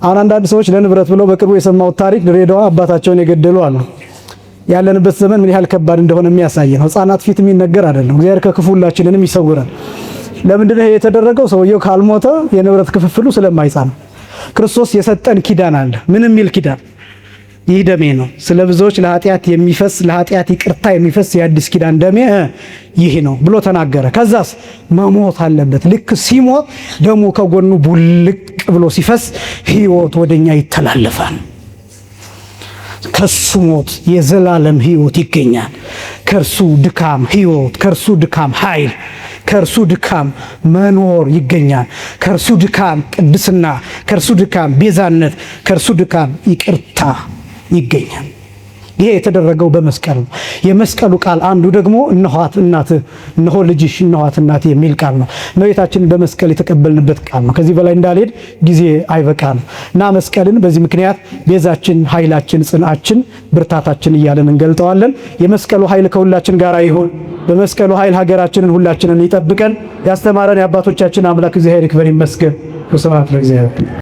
አሁን አንዳንድ ሰዎች ለንብረት ብለው በቅርቡ የሰማሁት ታሪክ ድሬዳዋ አባታቸውን የገደሉ አሉ። ያለንበት ዘመን ምን ያህል ከባድ እንደሆነ የሚያሳይ ነው። ሕፃናት ፊት የሚነገር አይደለም። እግዚአብሔር ከክፉ ሁላችንንም ይሰውራል። ለምንድን ነው የተደረገው? ሰውየው ካልሞተ የንብረት ክፍፍሉ ስለማይጻ ነው። ክርስቶስ የሰጠን ኪዳን አለ። ምን የሚል ኪዳን? ይህ ደሜ ነው ስለ ብዙዎች ለኃጢአት የሚፈስ ለኃጢአት ይቅርታ የሚፈስ የአዲስ ኪዳን ደሜ ይህ ነው ብሎ ተናገረ። ከዛስ መሞት አለበት። ልክ ሲሞት ደሙ ከጎኑ ቡልቅ ብሎ ሲፈስ ሕይወት ወደኛ ይተላለፋል። ከሱ ሞት የዘላለም ሕይወት ይገኛል። ከእርሱ ድካም ሕይወት፣ ከእርሱ ድካም ኃይል፣ ከእርሱ ድካም መኖር ይገኛል። ከእርሱ ድካም ቅድስና፣ ከእርሱ ድካም ቤዛነት፣ ከእርሱ ድካም ይቅርታ ይገኛል። ይሄ የተደረገው በመስቀል ነው። የመስቀሉ ቃል አንዱ ደግሞ እነኋት እናትህ፣ እነሆ ልጅሽ፣ እነኋት እናትህ የሚል ቃል ነው። እመቤታችንን በመስቀል የተቀበልንበት ቃል ነው። ከዚህ በላይ እንዳልሄድ ጊዜ አይበቃም እና መስቀልን በዚህ ምክንያት ቤዛችን፣ ኃይላችን፣ ጽንዓችን፣ ብርታታችን እያለን እንገልጠዋለን። የመስቀሉ ኃይል ከሁላችን ጋር ይሁን። በመስቀሉ ኃይል ሀገራችንን ሁላችንን ይጠብቀን። ያስተማረን የአባቶቻችን አምላክ እግዚአብሔር ይክበር ይመስገን። ወስብሐት ለእግዚአብሔር።